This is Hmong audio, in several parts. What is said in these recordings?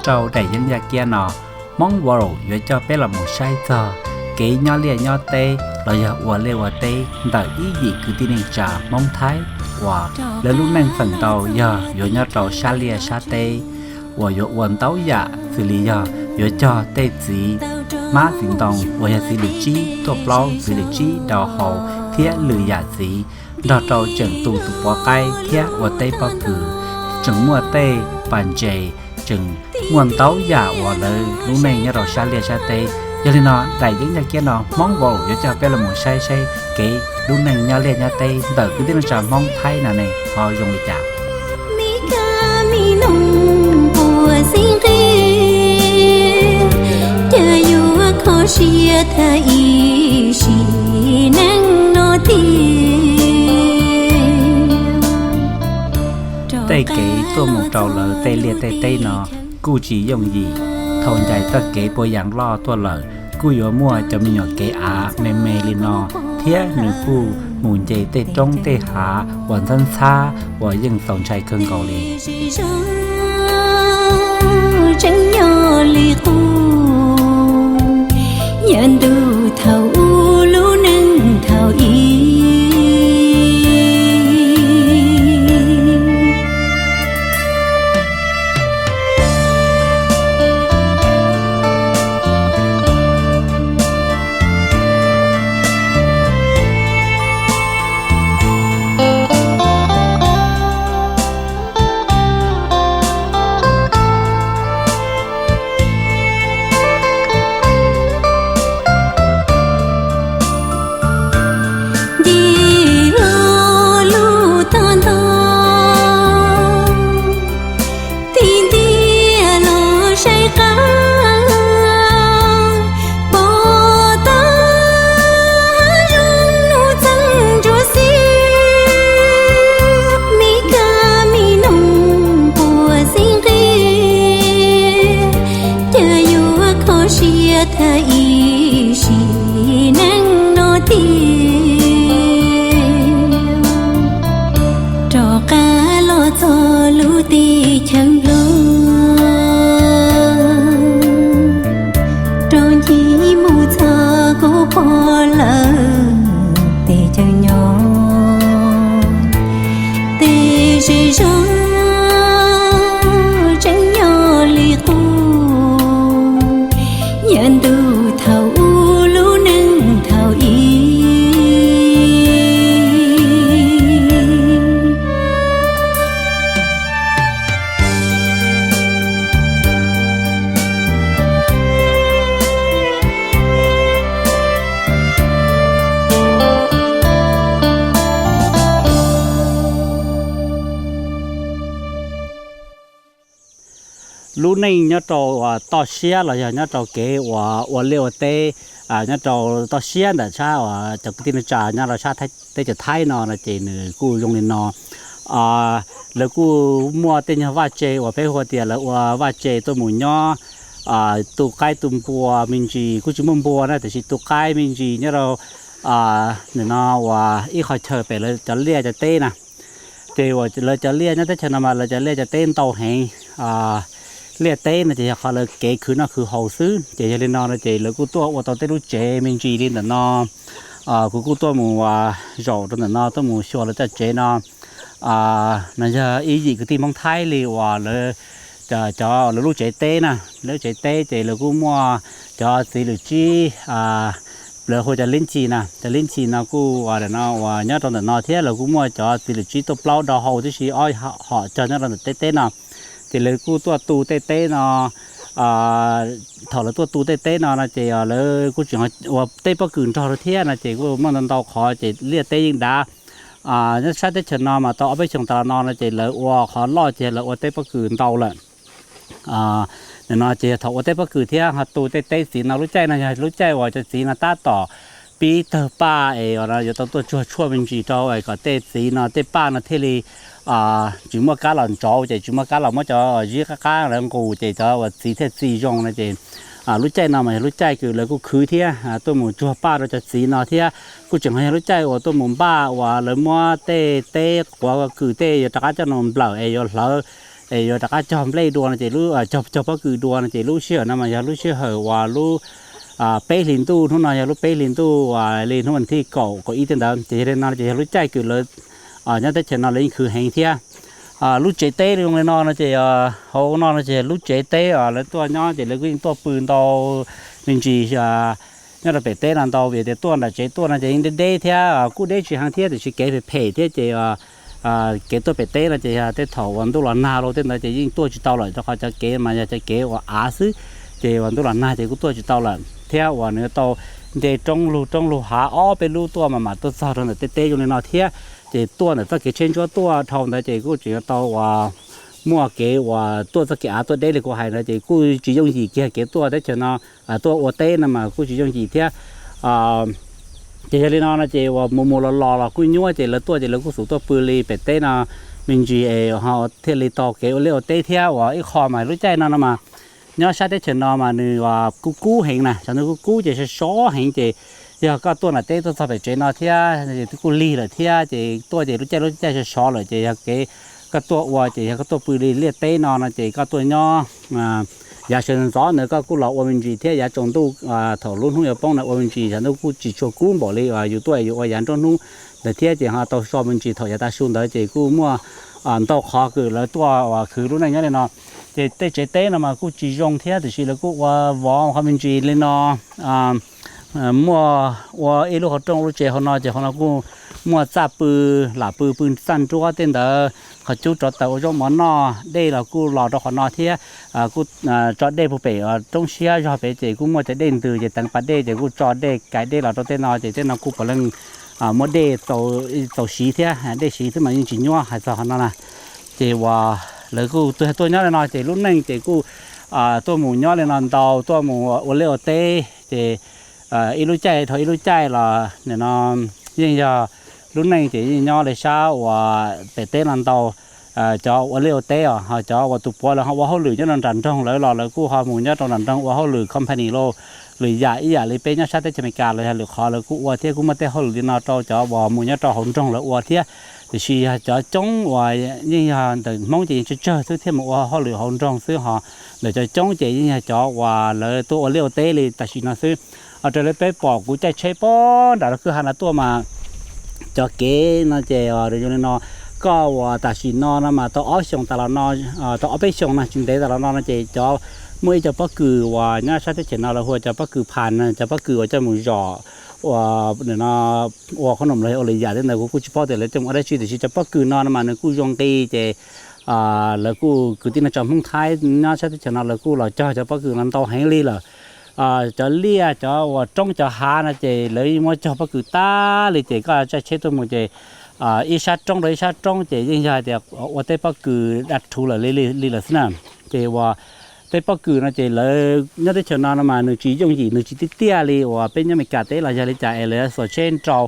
Rau daim yeeb yaj kiab no, Hmoob World yuav coj peb los mus saib txog kev nyob liaj nyob teb los yog ua liaj ua teb ntawm ib yim kwv tij neej tsa Hmoob Thaib uas lawv lub neej feem ntau yog yuav nyob rau sab liaj sab teb, uas yuav ua ntau yam xws li yog yuav cog tej txiv hmab txiv ntoo uas yog txiv lwm tsib tuaj plaub txiv lwm tsib rau hau thiab lwm yam txiv, nrog rau tseem tu tus puav qaib thiab ua teb pob kws, tseem muaj tej pas ntses, tseem muaj ntau yam uas lawv lub neej nyob rau sab liaj sab teb. Yog li no daim yeeb yaj kiab no Hmoob World yuav coj peb los mus saib saib kev lub neej nyob liaj nyob teb ntawm kwv tij neej tsa Hmoob Thaib no ne ho zoo li cas. Tej kev tuaj mus rau lawv tej liaj tej teb no kuj tsis yooj yim. Thaum ncaim txoj kev puas yaas loj tuaj lawm kuj yuav muaj cov me nyuam kev av me me li no, thiab nws kuj mus nce tej roob tej hav uas ntxhab ntxhab uas yeej txaus ntshai kawg nkaus li. Tseeb yog li qub, yog ntu thaum ub lub neej thaum ub. Nce hlo lub toj ntog, tig ntiag los saib qab, pom tau hav zoov nuj txeeg ntsuab xiab, me kab me noog puas xeeb nqi, cas yuav kho siab tag ib sim neej no tiag. Rov qab los txog lub teb chaws Nplog, rov ncig mus txog kuv pog lawv teb chaws nyob. Tej zej zog tseem nyob li qub, yog ntu thaum ub lub neej thaum ub. Lub neej nyob rau uas toj siab los yog nyob rau kev uas ua liaj ua teb nyob rau toj siab ntawm sab uas cov kwv tij neej tsa nyob rau sab teb chaws Thaib no no ces nws kuj zoo li no. Lawv kuj muaj tej nyuag vaj tse uas peb hu tias lawv ua vaj tse tuaj mus nyob, tu qaib tu npua me ntsis, kuj tsis muaj npua na tiam sis tu qaib me ntsis nyob rau ntawm no uas ib qhov chaw pem lawv cov liaj cov teb na. Ces uas lawv cov liaj nyob teb chaws no mas lawv cov liaj cov teb ntau heev. Liaj teb no ces yog qhov lawv kev khwv noj khwv haus xwb, ces yog li no no ces lawv kuj tuaj ua tau tej lub tsev me ntsis li ntawm no. Kuv kuj tuaj mus zaum rau ntawm no tuaj mus xyuas lawv txoj tsev no. No yog ib yim kwv tij Hmoob Thaib li uas lawv cov lawv lub tsev teb na, lub tsev teb ces lawv kuj muaj cov txiv lwm tsib, lawv hu cov lib ntxhi na, cov lib ntxhi no kuj uas nyob rau ntawm no thiab lawv kuj muaj cov txiv lwm tsib tuaj plaub rau hau tib si ob hom cog nyob rau ntawm tej teb no. Ces lawv kuj tuaj tu tej teb no. Thaum lawv tuaj tu tej teb no no ces lawv kuj tseem ua teb pob kws nrog rau thiab no ces kuj muaj ntau ntau qhov ces liaj teb yeej dav. Nyob sab teb chaws no mas tau ob peb xyoos tas los no no ces lawv ua qhov loj ces lawv ua teb pob kws ntau lawm. Nim no ces yog thaum ua teb pob kws thiab ho tu tej teb txiv no lub caij no yog lub caij uas cov txiv no tab tom pib tawg paj es yuav tau tuaj tsuag tshuaj me ntsis rau es kom tej txiv no tej paj no thiaj li tsis muaj kab los ntsauv ces tsis muaj kab los muab cov zib qab qab lawv nqus ces cov uas txiv thiaj txi zoo no ces lub caij no mas yog lub caij kws lawv kuj khwv thiab tuaj mus tsuag paj rau cov txiv no thiab kuj tseem yog lub caij uas tuaj mus npaj uas lawv muab tej teb quav kws tej yuav rov qab coj mus nplawm es yuav hlawv es yuav rov qab cog nplej dua no ces lub, cog, cog pob kws dua no ces lub sij hawm no mas yog lub sij hawm uas lub peb hlis ntuj, hnub no yog lub peb hlis ntuj uas li hnub vas thij kaum, kaum ib tej ntawd. Ces yog li no ces yog lub caij kws lawv nyob teb chaws no lawv yeej khwv heev thiab. Lub tsev teb zoo li no no ces hauv no no ces lub tsev teb uas lawv tuaj nyob ces lawv kuj yeej tuaj pw ntau, me ntsis nyob rau pem teb no ntau, vim tias tuaj nram tsev tuaj no ces yeej deb deb thiab kuj deb tsis heev thiab tiam sis kev phem phem thiab ces kev tuaj pem teb no ces yog tej thaum uas ntuj los nag los tej ntawd ces yeej tuaj tsis tau lawm rau qhov cov kev mas yog cov kev uas av xwb, ces uas ntuj los nag ces kuj tuaj tsis tau lawm thiab uas nws tau nce roob lug, roob lug hav ob peb lub tuaj mas mam tuaj txog rau ntawm tej teb zoo li no thiab. Ces tuaj ntawm txoj kev tsheb ntsuab tuaj dhau ntawd ces kuj tseem yuav tau uas muaj kev uas tuaj txoj kev av tuaj deb li kuv hais ntawd ces kuj tsis yooj yim kiag kev tuaj teb chaws no, tuaj ua teb no mas kuj tsis yooj yim thiab. Ces yog li no no ces uas mus mus los los los kuj nyuaj ces lawv tuaj ces lawv kuj xub tuaj pw li pem teb no me ntsis es ho thiaj li tau kev ua liaj ua teb thiab. Uas ib qho mas lub caij no no mas nyob sab teb chaws no mas nws kub kub heev na, xyov nws kub kub ces sov sov heev ces yog koj tuaj nram teb tuaj txog pem tsev no thiab ces twb kuj lig lawm thiab ces tuaj ces lub caij lub caij sov sov lawm ces yog kev koj tuaj ua ces yog koj tuaj pw li liaj teb no no ces koj tuaj nyob yav sawv ntxov ntawd koj kuj los ua me ntsis thiab yav tsaus ntuj thaum lub hnub yuav poob no ua me ntsis, yav ntuj kuj tsis tshua kub npaum li yus tuaj yus ua yav nruab hnub ntawd thiab ces ho tau so me ntsis thaum yav tav su ntawd ces kuj muaj ntau qhov kws lawv tuaj uas khwv lub neej nyob li no. Ces tej tsev teb no mas kuj tsis zoo thiab tiam sis lawv kuj ua vov qhov me ntsis li no. Muaj ua ib lub qhov rooj lub tsev hauv no ces hauv no kuj muaj txaj pw, lam pw pw txaj nruab tej ntawd, qhov cub rov taws ua zaub mov noj, dej los kuj los rau qhov no thiab. Kuj tso dej puag pem roob siab zog pem ces kuj muaj cov dej ntws ces teev pas dej ces kuj tso dej kais dej los rau tej no ces tej no kuj puav leej muaj dej txaus siv thiab, dej siv xwb mas yeej tsis nyuaj hais txog qhov no na. Ces uas lawv kuj tuaj tuaj nyob li no ces lub neej ces kuj tuaj mus nyob li no ntau, tuaj mus ua liaj ua teb ces ib lub caij dhau ib lub caij los nim no yeej yog lub neej ces yeej nyob li sab uas pem teb no ntau. Cov ua liaj ua teb os, ho cov uas tus puav lawv ho ua hauj lwm nyob rau nram nroog lawv los lawv kuj ho mus nyob rau nram nroog ua hauj lwm company los lwm yam ib yam li peb nyob sab teb chaws Amelikas los yog lwm qhov lawv kuj ua thiab kuj muaj tej hauj lwm li no rau cov uas mus nyob rau hauv nroog lawv ua thiab. Tiam sis yog cov coob uas yeej yog ntawm Hmoob ces yeej tsawg tsawg xwb thiaj mus ua hauj lwm hauv nroog xwb, ho ntawm cov coob ces yeej yog cov uas lawv tuaj ua liaj ua teb li tam sim no xwb. Raws li peb pom kuv caij tsheb pob nram lub kwj ha no tuaj mas cov kev no ces zoo li no, koj uas tam sim no no mas tau ob xyoos tas los no, tau ob peb xyoos no tsis ntev tas los no no ces cov, muaj ib co pob kws uas nyob sab teb chaws no lawv hu ua cov pob kws phas, cov pob kws uas coj mus zom ua, ua qhob noom los ua lwm yam tej ntawd kuv kuj tsis paub tias lawv coj mus ua dab tsi tiam sis cov pob kws no no mas nws kuj zoo nqi ces lawv kuj kwv tij neej tsa Hmoob Thaib nyob sab teb chaws no lawv kuj los cog cov pob kws no ntau heev li lawm. Cov liaj cov uas roob cov hav no ces lawv yeej muab cog pob kws tag li ces koj caij tsheb tuaj mus ces ib sab roob rau ib sab roob ces yeej yog hais tias ua tej pob kws daj rhuv lawm li lawm xwb na. Ces uas tej pob kws no ces lawv nyob teb chaws no no mas nws tsis yooj yim, nws tsis tiaj tiaj li uas peb nyob Amelikas teb los yog li cas es lawv xuas tsheb nrau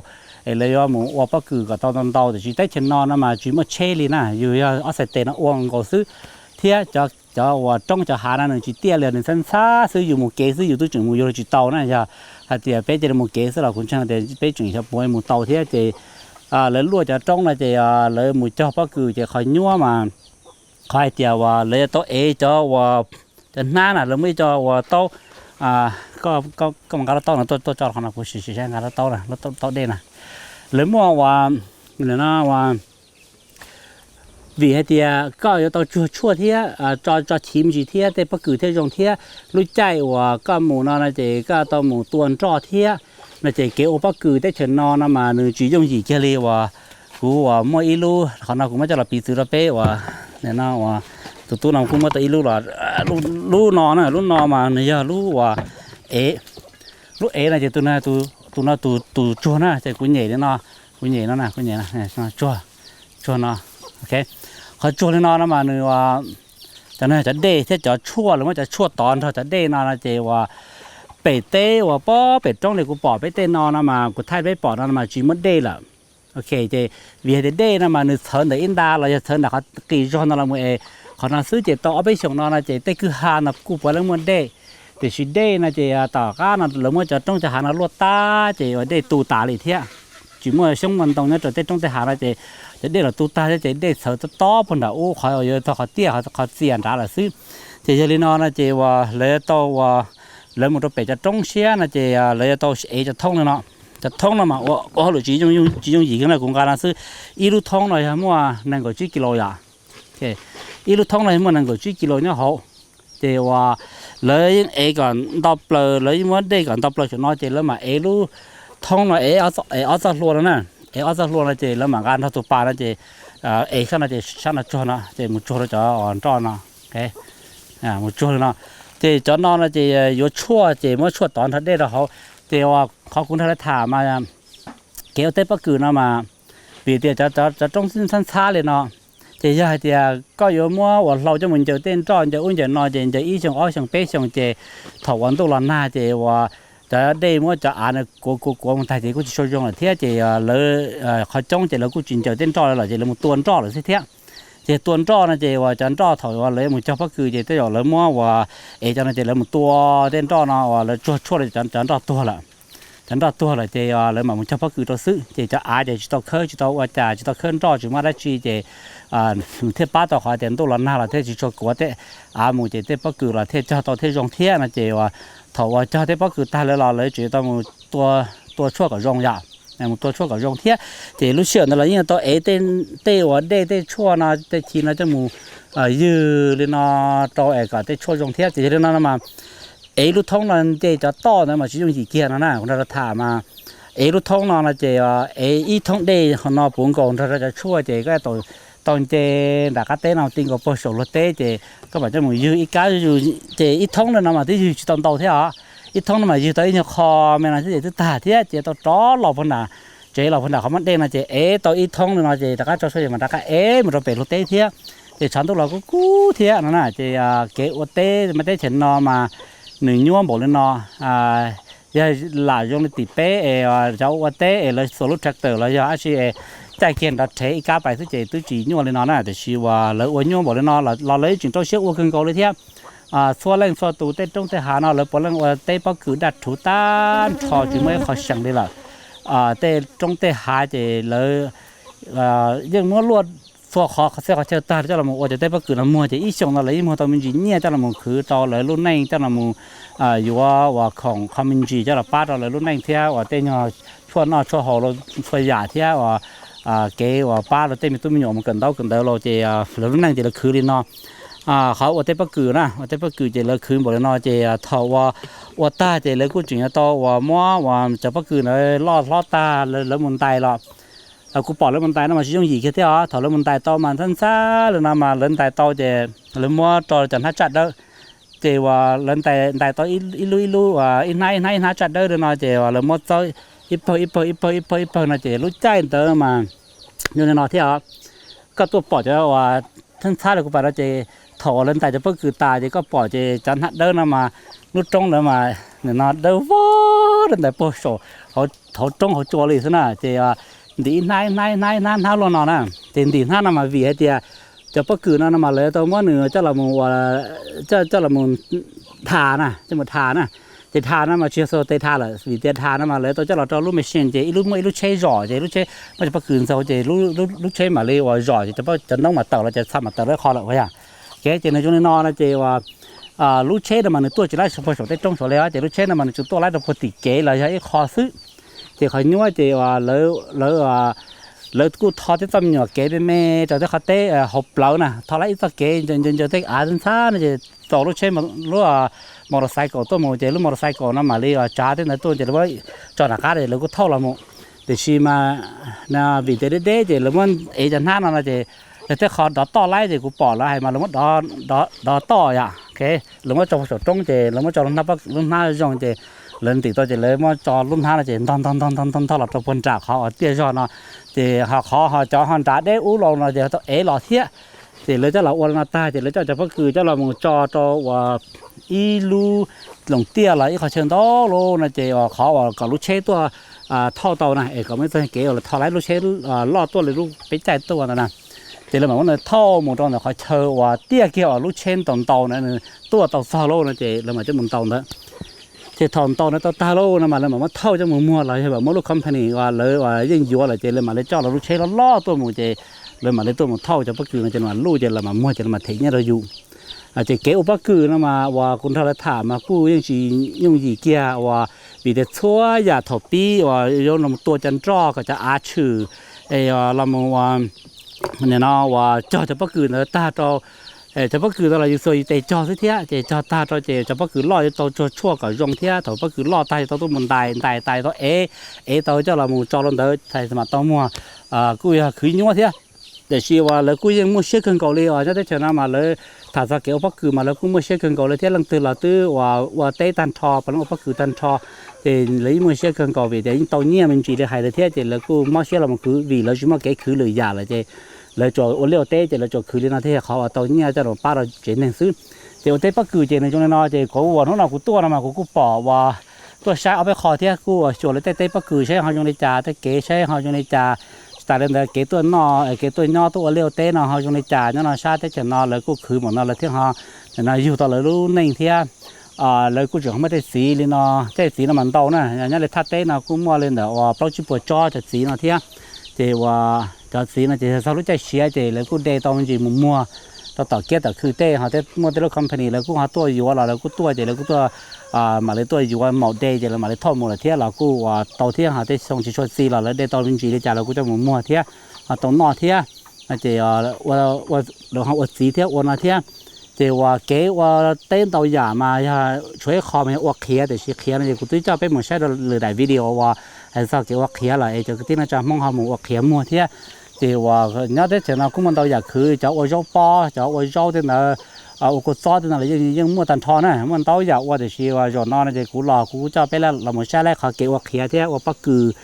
es lawv yuav mus ua pob kws kom tau ntau ntau tiam sis teb chaws no no mas tsis muaj tsheb li na, yus yog ob txhais tes no ua nkaus xwb. Thiab cov, cov uas roob cov hav no nws tsis tiaj li, nws ntxhab ntxhab xwb, yus mus kev xwb yus twb tseem mus yuav luag tsis tau na. Yog hais tias peb cia li mus kev xwb los kuv ntseeg tias peb tseem xyov puas mus tau thiab ces lawv luaj cov roob no ces lawv mus cog pob kws ces qhov nyuaj mas qhov hais tias uas lawv yuav tau ev cov uas, cov hnab na, lawv muaj ib co uas taub, koj mas nqa lub taub no tuaj tso qhov no kuv sim sim saib nqa lub taub, lub taub dej na. Lawv muaj uas, no uas, vim hais tias koj yuav tau tsuag tshuaj thiab tso, tso chiv me ntsis thiab tej pob kws thiaj zoo thiab lub caij uas koj mus no no ces koj tau mus tua nroj thiab no ces kev ua pob kws teb chaws no no mas nws tsis yooj yim kiag li uas kuv uas muaj ib lub, qhov no kuv muab coj los piv txwv rau peb uas, no uas tus tub no kuj muab tau ib lub los, lub no na, lub no mas nws yog lub uas ev, lub ev no ces tus no, tus tsuag na ces kuv nyem li no, kuv nyem no na, kuv nyem tsuag, tsuag no. Qhov tsuag li no no mas nws, cov no cov dej thiab cov tshuaj, lawv muab cov tshuaj tov nrog cov dej no no ces uas pem teb uas pob pem roob li kuv pom peb tej no no mas kuv thaij peb pom no no mas tsis muaj dej lawm. Ok, ces vim hais tias dej no mas nws txhawv ntawm ib nta los yog txhawv nram qhov qis zog no los mus es qhov no xwb ces tau ob peb xyoos no no ces tej kwj ha no kuj puav leej muaj dej. Tiam sis dej no ces tom qab no lawv muab cov roob cov hav no luaj tag ces uas dej tu tas li thiab. tsis muaj xyoob muaj ntoo nyob rau tej roob tej hav no ces cov dej los tu tag thiab ces dej txhawv tob tob puag nram ub qhov yuav tau qhov tiaj qhov txias nrad lawm xwb. Ces yog li no no ces uas lawv yuav tau uas lawv mus rau pem cov roob siab no ces lawv yuav tau ev cov thoob no no. Cov thoob no mas ua hauj lwm tsis yooj yim kiag no, kuv nqa no xwb. Ib lub thoob no yog muaj nees nkaum tsib kis lus yom. Ib lub thoob no yog muaj nees nkaum tsib kis lus nyob hauv. Ces uas lawv yeej ev kom nto plaws, lawv yeej muab dej kom nto plaws saum no ces lawv mam ev lub thoob no, ev ob txoj hlua no na. Ev ob txoj hlua no ces lawv mam nqa nrog tus pas no ces ev sab no ces sab no tsuag no ces mus tsuag rau cov nroj no. Mus tsuag li no. Ces cov no no ces yuav tshuaj ces muab tshuaj tov nrog dej rau hauv. Ces uas qhov kuv nrog lawv tham mas kev ua teb pob kws no mas vim tias cov roob ntxhab ntxhab li no, ces yog hais tias koj yuav muab uas hlau coj mus ncaws tej nroj ncaws ub ncaws no ces ncaws ib xyoos ob xyoos peb xyoos ces thaum uas ntuj los nag ces uas cov dej muab cov av no kuav kuav kuav mus tag ces kuj tsis tshua zoo lawm thiab ces lawv qhov coob ces lawv kuj tsis ncaws tej nroj lawm ces lawv mus tua nroj lawm xwb thiab. Ces tua nroj no ces uas cov nroj thaum uas lawv mus cog pob kws ces tej zaum lawv muab uas ev cov no ces lawv mus tua tej nroj no uas lawv tsuag tshuaj rau cov nroj tuag lawm. Cov nroj tuag lawm ces lawv mam mus cog pob kws rau xwb ces cov av ces tsis tau khawb tsis tau ua cas tsis tau khawb nroj tsis muaj dab tsi ces thiaj pab tau qhov tias ntuj los nag los thiaj tsis tshua kuav tej av mus ces tej pob kws los thiaj cog tau thiaj zoo thiab no ces uas thaum uas cog tej pob kws tag lawv los lawv tseem tau mus tua tshuaj kom zoo yom. Mus tua tshuaj kom zoo thiab. Ces lub sij hawm ntawd los yeej tau ev tej uas dej tej tshuaj no tej chiv no coj mus ywg li no rau es kom tej tshuaj zoo thiab ces yog li no no mas ev lub thoob no nce cov toj ntawd mas tsis yooj yim kiag no na, kuv nrog rau tham mas ev lub thoob no no ces ev ib thoob dej no puv nkaus nrog rau cov tshuaj ces koj tau nce nram qab teb no ti nkaus puag saum luag teb ces koj mam coj mus ywg ib kab ywg ces ib thoob no mas twb ywg tsis tau ntau thiab os. Ib thoob no mas ywg tau ib nyuag qho me no xwb ces twb tag thiab ces tau rov los puag nram tsev los puag nram qhov muaj dej no ces ev tau ib thoob no ces rov qab tso tshuaj ces mam rov qab ev mus rau pem luag teb thiab. Ces tshav ntuj los kub kub thiab no na ces kev ua teb mas teb chaws no mas nws nyuaj npaum li no. Yog lam zoo li tim peb es cov ua teb es lawv xuas lub tractor los yog dab tsi es caij kiag nrov rhev ib kab pais xwb ces twb tsis nyuaj li no na, tiam sis uas lawv ua nyuaj npaum li no los lawv tseem rau siab ua kawg nkaus li thiab. Txhua leej txhua tus tej roob tej hav no lawv puav leej ua teb pob kws daj rhuv tag nrho tsis muaj ib qho seem li lawm. Tej roob tej hav ces lawv yeej muab luaj txhua qhov txhia qhov chaw tag coj los ua cov teb pob kws no muag ces ib xyoos no lawv yeej muag tau me ntsis nyiaj coj los khwv rau lawv lub neej coj los yuav uas khoom qho me ntsis coj los pab rau lawv lub neej thiab uas tej nyuag tshuaj noj tshuaj haus txhua yam thiab uas kev uas pab rau tej me tub me nyuam mus kawm ntaub kawm ntawv los ces lawv lub neej ces lawv khwv li no. Qhov ua teb pob kws na, ua teb pob kws ces lawv khwv npaum li no ces thaum uas ua tag ces lawv kuj tseem yuav tau uas muab uas cov pob kws ntawd loj hlob tag lawv mus ntais los. Kuv pom lawv mus ntais no mas tsis yooj yim kiag thiab os. Thaum lawv mus ntais tau mas ntxhab ntxhab li no mas lawv ntais tau ces lawv muab rau cov hnab tsaj dawb. Ces uas lawv ntais tau ib lub ib lub ib hnab ib hnab ib hnab tsaj dawb li no ces uas lawv muab txawb ib pawg ib pawg ib pawg ib pawg ib pawg no ces lub caij ntawd mas zoo li no thiab os. Koj tuaj pom cov uas ntxhab ntxhab li kuv pom no ces thaum uas lawv ntais cov pob kws tas ces koj pom ces cov hnab dawb no mas lub roob ntawd mas nim no dawb vog li ntais puag saum hauv roob hauv tsua li xwb na ces ntim ib hnab ib hnab ib hnab ib hnab hnab luaj no na. Ces ntim hnab no mas vim hais tias cov pob kws no no mas lawv tau muab nws coj los mus ua, coj los mus dhas na, coj mus dhas na. Ces dhas no mas tsis yog xuas tes dhas lawm vim tias dhas no mas lawv tau coj los rau lub machine ces ib lub muaj ib lub tsheb zom ces lub tsheb muab cov pob kws ntxaus ces lub tsheb mam li uas zom ces cov noob mas tawm los ces txha mam tawm lawm qhov lawm yom. Kev ces nws zoo li no no ces uas lub tsheb no mas nws tuaj tsis laib puag saum tej roob saud li os ces lub tsheb no mas nws tsuas tuaj laib rau puag tim kev los yog ib qho xwb. Ces qhov nyuaj ces uas lawv, lawv kuj tho tej txoj me nyuam kev me me rau tej qhov teb hauv plawv na, tho laib ib txoj kev ncaws ncaws tej av ntxhab no ces txaus lub tsheb, lub motorcycle tuaj mus ces lub motorcycle no mam li uas tsav tej ntawd tuaj ces lawv muab tso nram qab es lawv kuj thauj los mus. Tiam sis mas vim tias deb deb ces lawv muab ev cov hnab no no ces yog tej qhov dov toj laib ces kuv pom lawv hais mas lawv muab dov toj yom, lawv muab tso puag saum roob ces lawv muab tso lub hnab, lub hnab zoo ces lawv ntim tau ces lawv muab tso lub hnab no ces ntog ntog ntog ntog ntog los rau puag nram qhov uas tiaj zog no. Ces ho qhov ho cov ho nrad deb ub los no ces tau ev los thiab. Ces lawv coj los ua li no tag ces lawv coj cov pob kws coj los mus tso rau uas ib lub loos tiaj los ib qhov chaw ntau lawm no ces uas qhov uas kom lub tsheb tuaj thauj tau na es kom muaj ib txoj kev uas tho laib lub tsheb loj tuaj li lub peb caij tuaj ntawd na. Ces lawv mam muab nws thauj mus rau ntawm qhov chaw uas tiaj kiag uas lub tsheb ntaus ntaus na nws tuaj tau txog lawm no ces lawv mam coj mus ntaus ntawd. Ces thaum ntaus ntawd tau tag lawm no mas lawv mam muab thauj coj mus muag los yog mam muab lub company uas lawv uas yeej yuav lawm ces lawv mam li coj lawv lub tsheb loj loj tuaj mus ces lawv mam li tuaj mus thauj cov pob kws no ces mam luj ces lawv mam muag ces lawv mam them nyiaj rau yus. Ces kev ua pob kws no mas uas kuv nrog lawv tham mas kuj yeej tsis yooj yim kiag uas vim tias txhua yam thaum pib uas yuav los tua cov nroj kom cov av tshwm es los mus uas nim no uas cog cov pob kws ntawd tag rau cov pob kws ntawd los yus xuas yus tes cog xwb thiab ces cog tag rau ces cov pob kws loj yuav tau tsuag tshuaj kom zoo thiab thaum pob kws loj tag yuav tau tuaj mus ntais ntais tais tau ev ev tau coj los mus tso rau ntawd txhais mam tau muag kuj yog khwv nyuaj thiab. Tiam sis uas lawv kuj yeej muaj siab kawg nkaus li os nyob teb chaws no mas lawv tham txog kev ua pob kws mas lawv kuj muaj siab kawg nkaus li thiab leej twg los twb uas ua teb tag nrho pas lawv ua pob kws tag nrho ces lawv yeej muaj siab kawg nkaus vim tias yeej tau nyiaj me ntsis li hais lawm thiab ces lawv kuj mob siab los mus khwv vim lawv tsis muaj kev khwv lwm yam lawm ces lawv tsuas ua liaj ua teb ces lawv tsuas khwv li no thiab yog qhov uas tau nyiaj coj los pab rau tsev neeg xwb. Ces ua teb pob kws ces nws zoo li no ces kuv uas hnub no kuv tuaj no mas kuv kuj pom uas tuaj saib ob peb qho thiab kuj uas xyuas lawv tej teb pob kws saib ho zoo li cas tej kev saib ho zoo li cas. Tsis tas li ntawd kev tuaj noj kev tuaj nyob tuaj ua liaj ua teb no ho zoo li cas nyob no sab teb chaws no lawv kuj khwv npaum no lawv thiaj ho no yug tau lawv lub neej thiab. Lawv kuj tseem muaj tej txiv li no, tej txiv no mas ntau na, nyob li thaj teb no kuj muaj li ntawm uas plaub tsib puas tsob cov txiv no thiab. Ces uas cov txiv no ces yog txog lub caij siav ces lawv kuj de tau me ntsis mus muag rau tom kiab tom khw tej ho thiab muaj tej lub company lawv kuj ho tuaj yuav los lawv kuj tuaj ces lawv kuj tuaj mam li tuaj yuav maum de ces lawv mam li thauj mus lawm thiab los kuj uas tau thiab ho tej xyoo tsis tshua txi los lawv de tau me ntsis li cas lawv kuj coj mus muag thiab ho tau noj thiab. Ces lawv ho ua txiv thiab ua no thiab. Ces uas kev ua teb ntau yam mas yog tshuav ib qho mas yog ua qhiav tiam sis qhiav no ces kuv twb coj peb mus saib rau lwm daim video uas hais txog kev ua qhiav lawm es cov kwv tij neej tsa Hmoob ho mus ua qhiav muag thiab. Ces uas nyob teb chaws no kuj muaj ntau yam khwv cov ua zaub pob cov ua zaub tej ntawd ua kua txob tej no los yeej muaj tag nrho na muaj ntau yam ua tiam sis uas zaum no no ces kuv los kuv kuj coj peb los mus saib lawv qhov kev ua qhiav thiab ua pob kws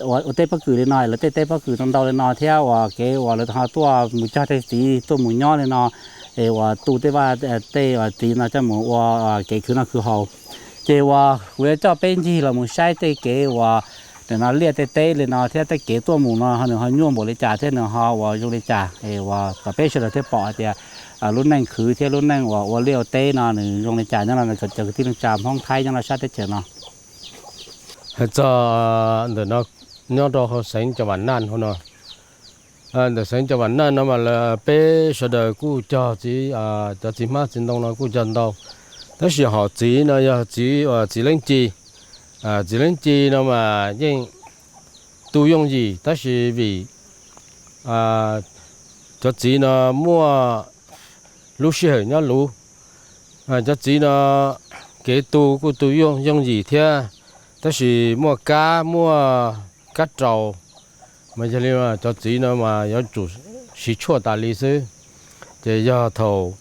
ua teb pob kws li no lawv tej teb pob kws ntau ntau li no thiab uas kev uas lawv ho tuaj mus cog tej txiv tuaj mus nyob li no es uas tu tej vaj tej txiv no coj mus ua kev khwv noj khwv haus. Ces uas kuv yuav coj peb ncig los mus saib tej kev uas nim no liaj tej teb li no thiab tej kev tuaj mus no nws ho nyuaj npaum li cas thiab nws ho uas zoo li cas es uas kom peb sawv daws thiaj pom hais tias lub neej khwv thiab lub neej uas ua liaj ua teb no nws zoo li cas nyob no cov kwv tij neej tsa Hmoob Thaib nyob rau sab teb chaws no. Hais txog ntawm no nyob rau hauv xeev Cov Vam Naj hauv no, ntawm xeev Cov Vam Naj no mas peb sawv daws kuj cog txiv, cov txiv hmab txiv ntoo no kuj cog ntau, tab sis hom txiv no yog txiv, txiv leej ci. Txiv leej ci no mas yeej tu yooj yim tab sis vim cov txiv no muaj lub sij hawm nyob luv. Cov txiv no kev tu kuj tu yooj yim thiab, tab sis muaj kab muaj kab raus, mas yog li cov txiv no mas yuav tsum siv tshuaj tas li xwb. Ces yog thaum,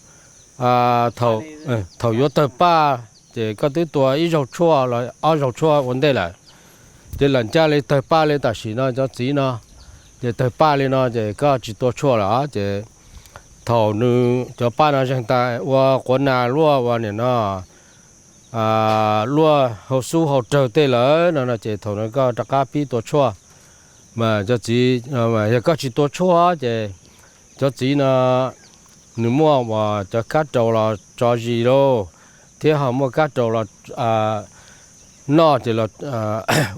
thaum yuav tawg paj, ces koj twb tua ib zaug tshuaj los ob zaug tshuaj ua ntej lawm, ces lam ncaj li tawg paj li tam sim no cov txiv no, ces tawg paj li no ces koj tsis tua tshuaj lawm ces thaum nws cov paj no zeeg tas ua quav nas luaj ua nim no luaj hau xub hau rawg tej lawm no no ces thaum no koj rov qab pib tua tshuaj. Mas cov txiv, yog koj tsis tua tshuaj ces cov txiv no nws muaj uas cov kab raus los tso zis lauj, thiab ho muaj kab raus los noj ces los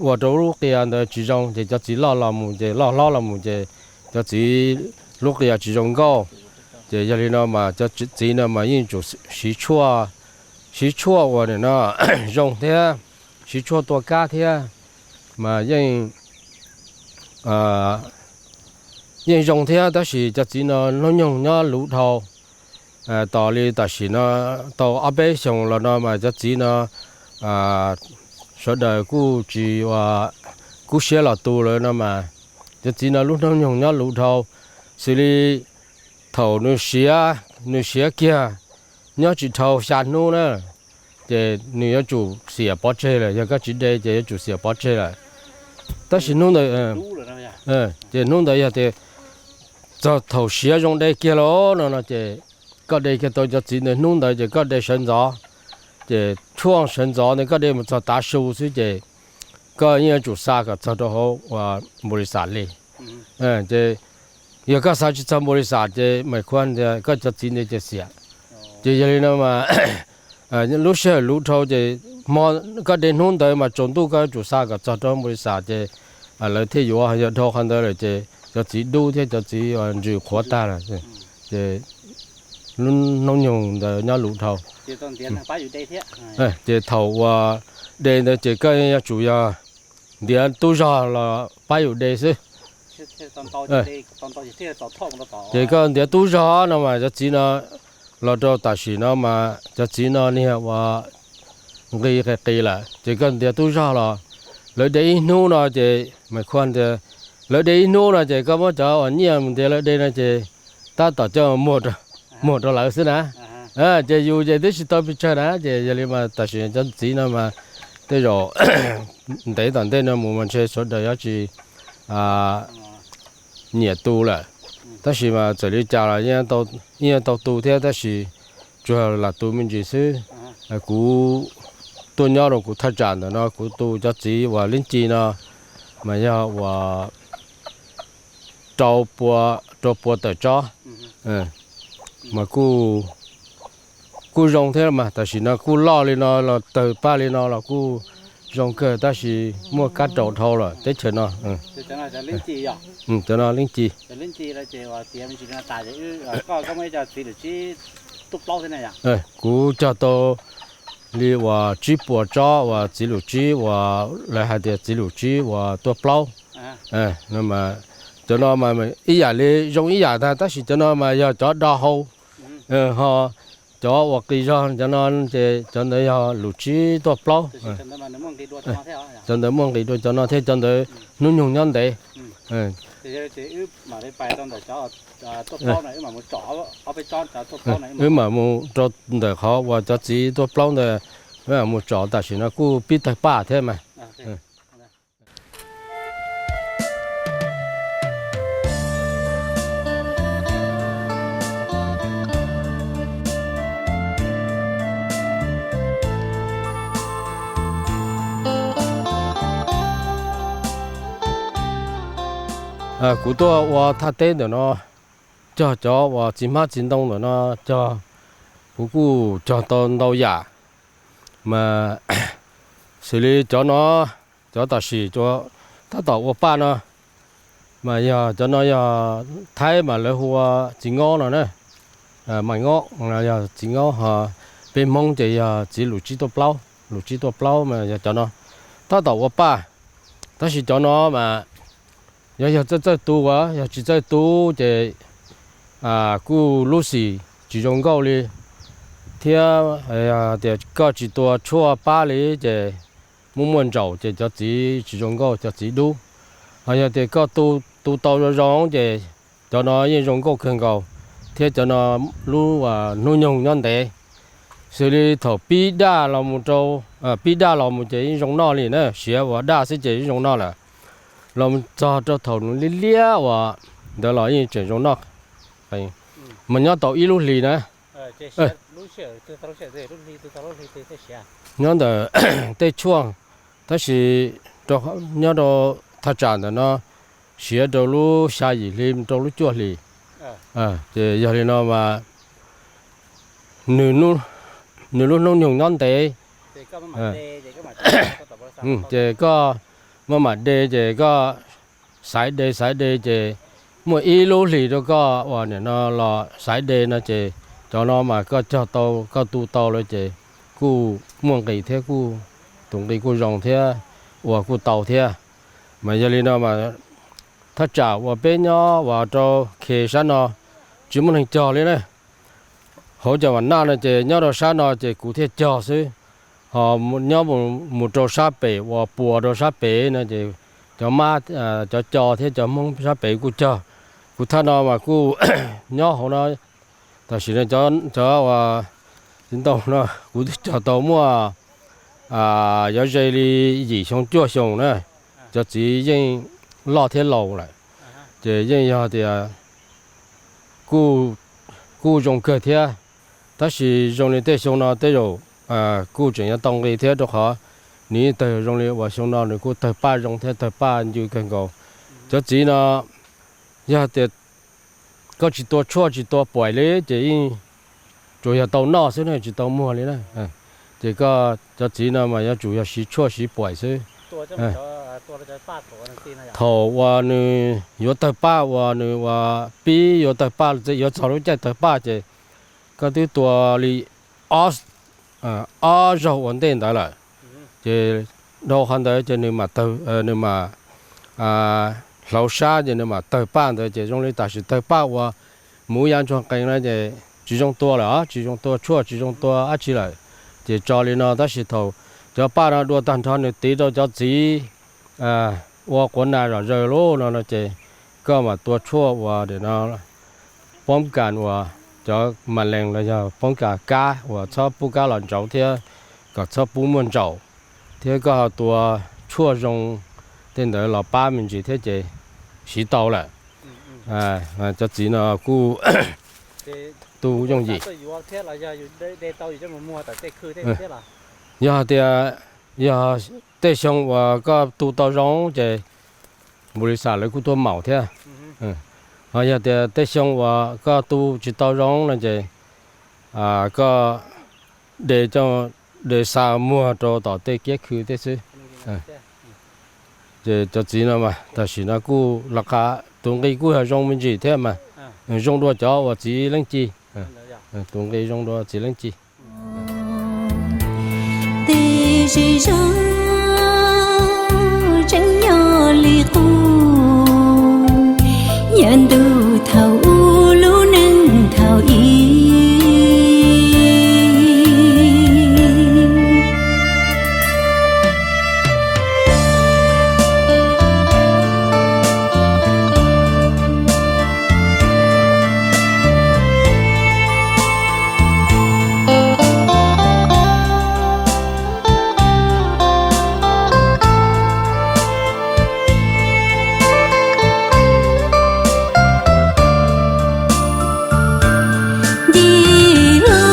ua rau lub qia ntawd tsis zoo ces cov txiv loj los mus ces loj hlob los mus ces cov txiv lub qia tsis zoo nkauj. Ces yog li no mas cov txiv no mas yeej tsum siv tshuaj, siv tshuaj uas nim no zoo thiab, siv tshuaj tua kab thiab, mas yeej yeej zoo thiab tab sis cov txiv no hnub nyoog nyob luv dhau. Tos li tam sim no tau ob peb xyoos los no mas cov txiv no sawv daws kuj tsis ua kub siab los tu lawm no mas cov txiv no lub hnub nyoog nyob luv dhau, xws li thaum nws siav, nws siav kiag nyob tsis dhau xya hnub na, ces nws yuav tsum xiam pov tseg lawm, yog koj tsis de ces yuav tsum xiam pov tseg lawm. Tab sis hnub ntawd, ces hnub ntawd yog tias txog thaum siav zoo de kiag lawm no no ces koj de kiag tau cov txiv ntawd hnub ntawd ces koj de sawv ntxov, ces tshuaj sawv ntxov ntawd koj de mus txog tav su xwb ces koj yeej yuav tsum xa kom txog rau hauv ua npaus lis xam li. Ces yog koj xa tsis txog npaus lis xam ces mas khuav tias koj cov txiv ntawd ces xiam. Ces yog li no mas lub sij hawm luv dhau ces hmo koj de hnub ntawd mas tsaus ntuj koj yuav tsum xa kom txog rau npau li xas ces lawv thiaj yuav. Yog dhau qhov ntawd lawm ces cov txiv dub thiab cov txiv ntsws qhuav tag lawm. Ces lub hnub nyoog ntawd nyob lus dhau. Ces thaum uas de ntawd ces koj yuav tsum yog ntiav tub zog los pab yus de xwb. Ces koj ntiav tub zog no mas cov txiv no los rau tam sim no mas cov txiv no niag uas nqis qis qis lawm ces koj ntiav tub zog los lawv de ib hnub no ces mas khuaj tias lawv de ib hnub no ces koj muab cov uas nyiaj mus ntiav lawv de no ces tab tom coj muag rau lawv xwb na. Ces yus ces twb tsis tau pes tsawg na ces yog li mas tam sim cov txiv no mas tej zaum ntev tom ntej no mus mas ntshe sawv daws yuav tsis nyiam tu lawm. Tab sis mas txawm li cas los yeej tau tu thiab tab sis tsuas lam tu me ntsis xwb. Kuv tuaj nyob rau kuv thaj tsam ntawm no kuv tu cov txiv uas lib ci no mas yog uas rau pua, rau pua tawm tsob mas kuj zoo thiab mas tam sim no kuj loj li no los tawg paj li no los kuj zoo kawg tab sis muaj kab raum dhau lawm teb chaws no. Cov no lib ci. Kuv cog tau li uas tsib puas tsob uas txiv lus tsib uas lawv hais tias txiv lus tsib uas tuaj plaub. Cov no mas ib yam li zoo ib yam ntag tab sis cov no mas yog cov do hau, ho cov uas qis zog cov no ces cov ntawd yog lus tsib tuaj plaub. Cov ntawd muaj nqis dua cov no thiab cov ntawd hnub nyoog nyob ntev. Wb mam mus rau ntawm qhov uas cov txiv tuaj plaub ntawd, wb mam mus tsom tam sim no kuj pib tawg paj thiab mas. Kuv tuaj ua thaj teb ntawm no, cog cov uas txiv hmab txiv ntoo ntawm no cog, kuv kuj cog tau ntau yam, mas xws li cov no, cov tam sim tab tom ua paj no, mas yog cov no yog Thaib mas lawv hu ua txiv ngaub no na, mais ngaub no yog txiv ngaub, ho peb Hmoob ces yog txiv lus tsib tuaj plaub, lus tsib tuaj plaub mas yog cov no tab tom ua paj. Tab sis cov no mas yog, yog txawj txawj tu as, yog tsis txawj tu ces kuj lub xim tsis zoo nkauj li, thiab tias koj tsis tua tshuaj pab li ces muaj muaj ntsaum ces cov txiv tsis zoo nkauj, cov txiv dub. Ho yog tias koj tu, tu tau zoo zoo ces cov no yeej zoo nkauj kawg nkaus, thiab cov no lub hnub nyoog nyob ntev. Xws li thaum pib daj los mus rau, pib daj los mus ces yeej zoo noj li na, siav uas daj xwb ces yeej zoo noj lawm. Los txog rau thaum liab liab uas ntawd los yeej tseem zoo noj, mas nyob tau ib lub hlis na. Nyob ntawm tej tshuaj, tab sis nyob rau thaj tsam ntawm no siav rau lub xya yim hli rau lub cuaj hlis. Ces yog li no mas nws lub hnub nyoog nyob ntev. Ces koj maj mam de ces koj xaiv de xaiv de ces muaj ib lub hlis rau koj uas nim no los xaiv de no ces cov no mas koj cog tau, koj tu tau lawm ces kuj muaj nqis thiab, kuj tus nqi kuj zoo thiab, ua kuj tau thiab. Mas yog li no mas thaj tsam uas peb nyob uas rau khes sab no tsis muaj neeg cog li na. Hauv cov vam naj no ces nyob rau sab no ces kuv thiaj cog xwb. Ho nyob mus rau sab pem uas puas rau sab pem no ces cov mab, cov co thiab cov Hmoob sab pem kuj cog. Kuv thaj no mas kuj nyob hauv no, tam sim no cov uas txiv ntoo no kuv twb cog tau muaj yuav ze li yim xyoo cuaj xyoo na, cov txiv yeej loj thiab laus lawm, ces yeej yog tias kuj zoo kawg thiab. Tab sis zoo li tej xyoo no tej zaum kuj tseem yuav tau nqi thiab rau qhov nws yeej tawg zoo li uas xyoo no nws kuj tawg paj zoo thiab tawg paj ncw kawg nkaus. Cov txiv no yog tias koj tsis tua tshuaj tsis tua puam li ces yeej tsuas yog tau noj xwb na, tsis tau muag li na. Ces koj cov txiv no mas yuav tsum yog siv tshuaj siv puam xwb. Thaum uas nws yuav tawg paj, uas nws uas pib yuav tawg paj, yuav txog lub caij tawg paj ces koj twb tua li ob, ob zaug ua ntej ntawd lawm. Ces dhau qhov ntawd ces nws mam tawg, nws mam hlauv sab ces nws mam tawg paj ntawd. Ces zoo li tam sim tawg paj uas muv yav ntsuag qees no ces tsis zoo tua lawm os, tsis zoo tua tshuaj, tsis zoo tua dab tsi lawm. Ces tso li no, tab sis thaum cov paj no dua tag nrho nws tiv rau cov txiv ua quav nas zom zaws lub no no ces koj mam tua tshuaj uas no poob kas uas cov mas lees los yog poob kas kab uas txhob pub kab los ntsauv thiab kom txhob pub muaj ntsaum, thiab koj ho tua tshuaj zoo tej ntawd los pab me ntsis thiab ces siv tau lawm. Cov txiv no kuj tu yooj yim. Yog tias, yog tej xyoo uas koj tu tau zoo ces npus lis xas lawv kuj tuaj maum thiab. Ho yog tias tej xyoo uas koj tu tsis tau zoo no ces koj de, de xa muag rau tom tej kiab khw tej xwb. Ces cov txiv no mas tam sim no kuj los qab tus nqi kuj yog zoo me ntsis thiab mas zoo dua cov uas txiv leej ci. Tus nqi zoo dua txiv leej ci. Tej zej zog tseem nyob li qub, yog ntuj thaum ub lub neej thaum ub. Nce hlo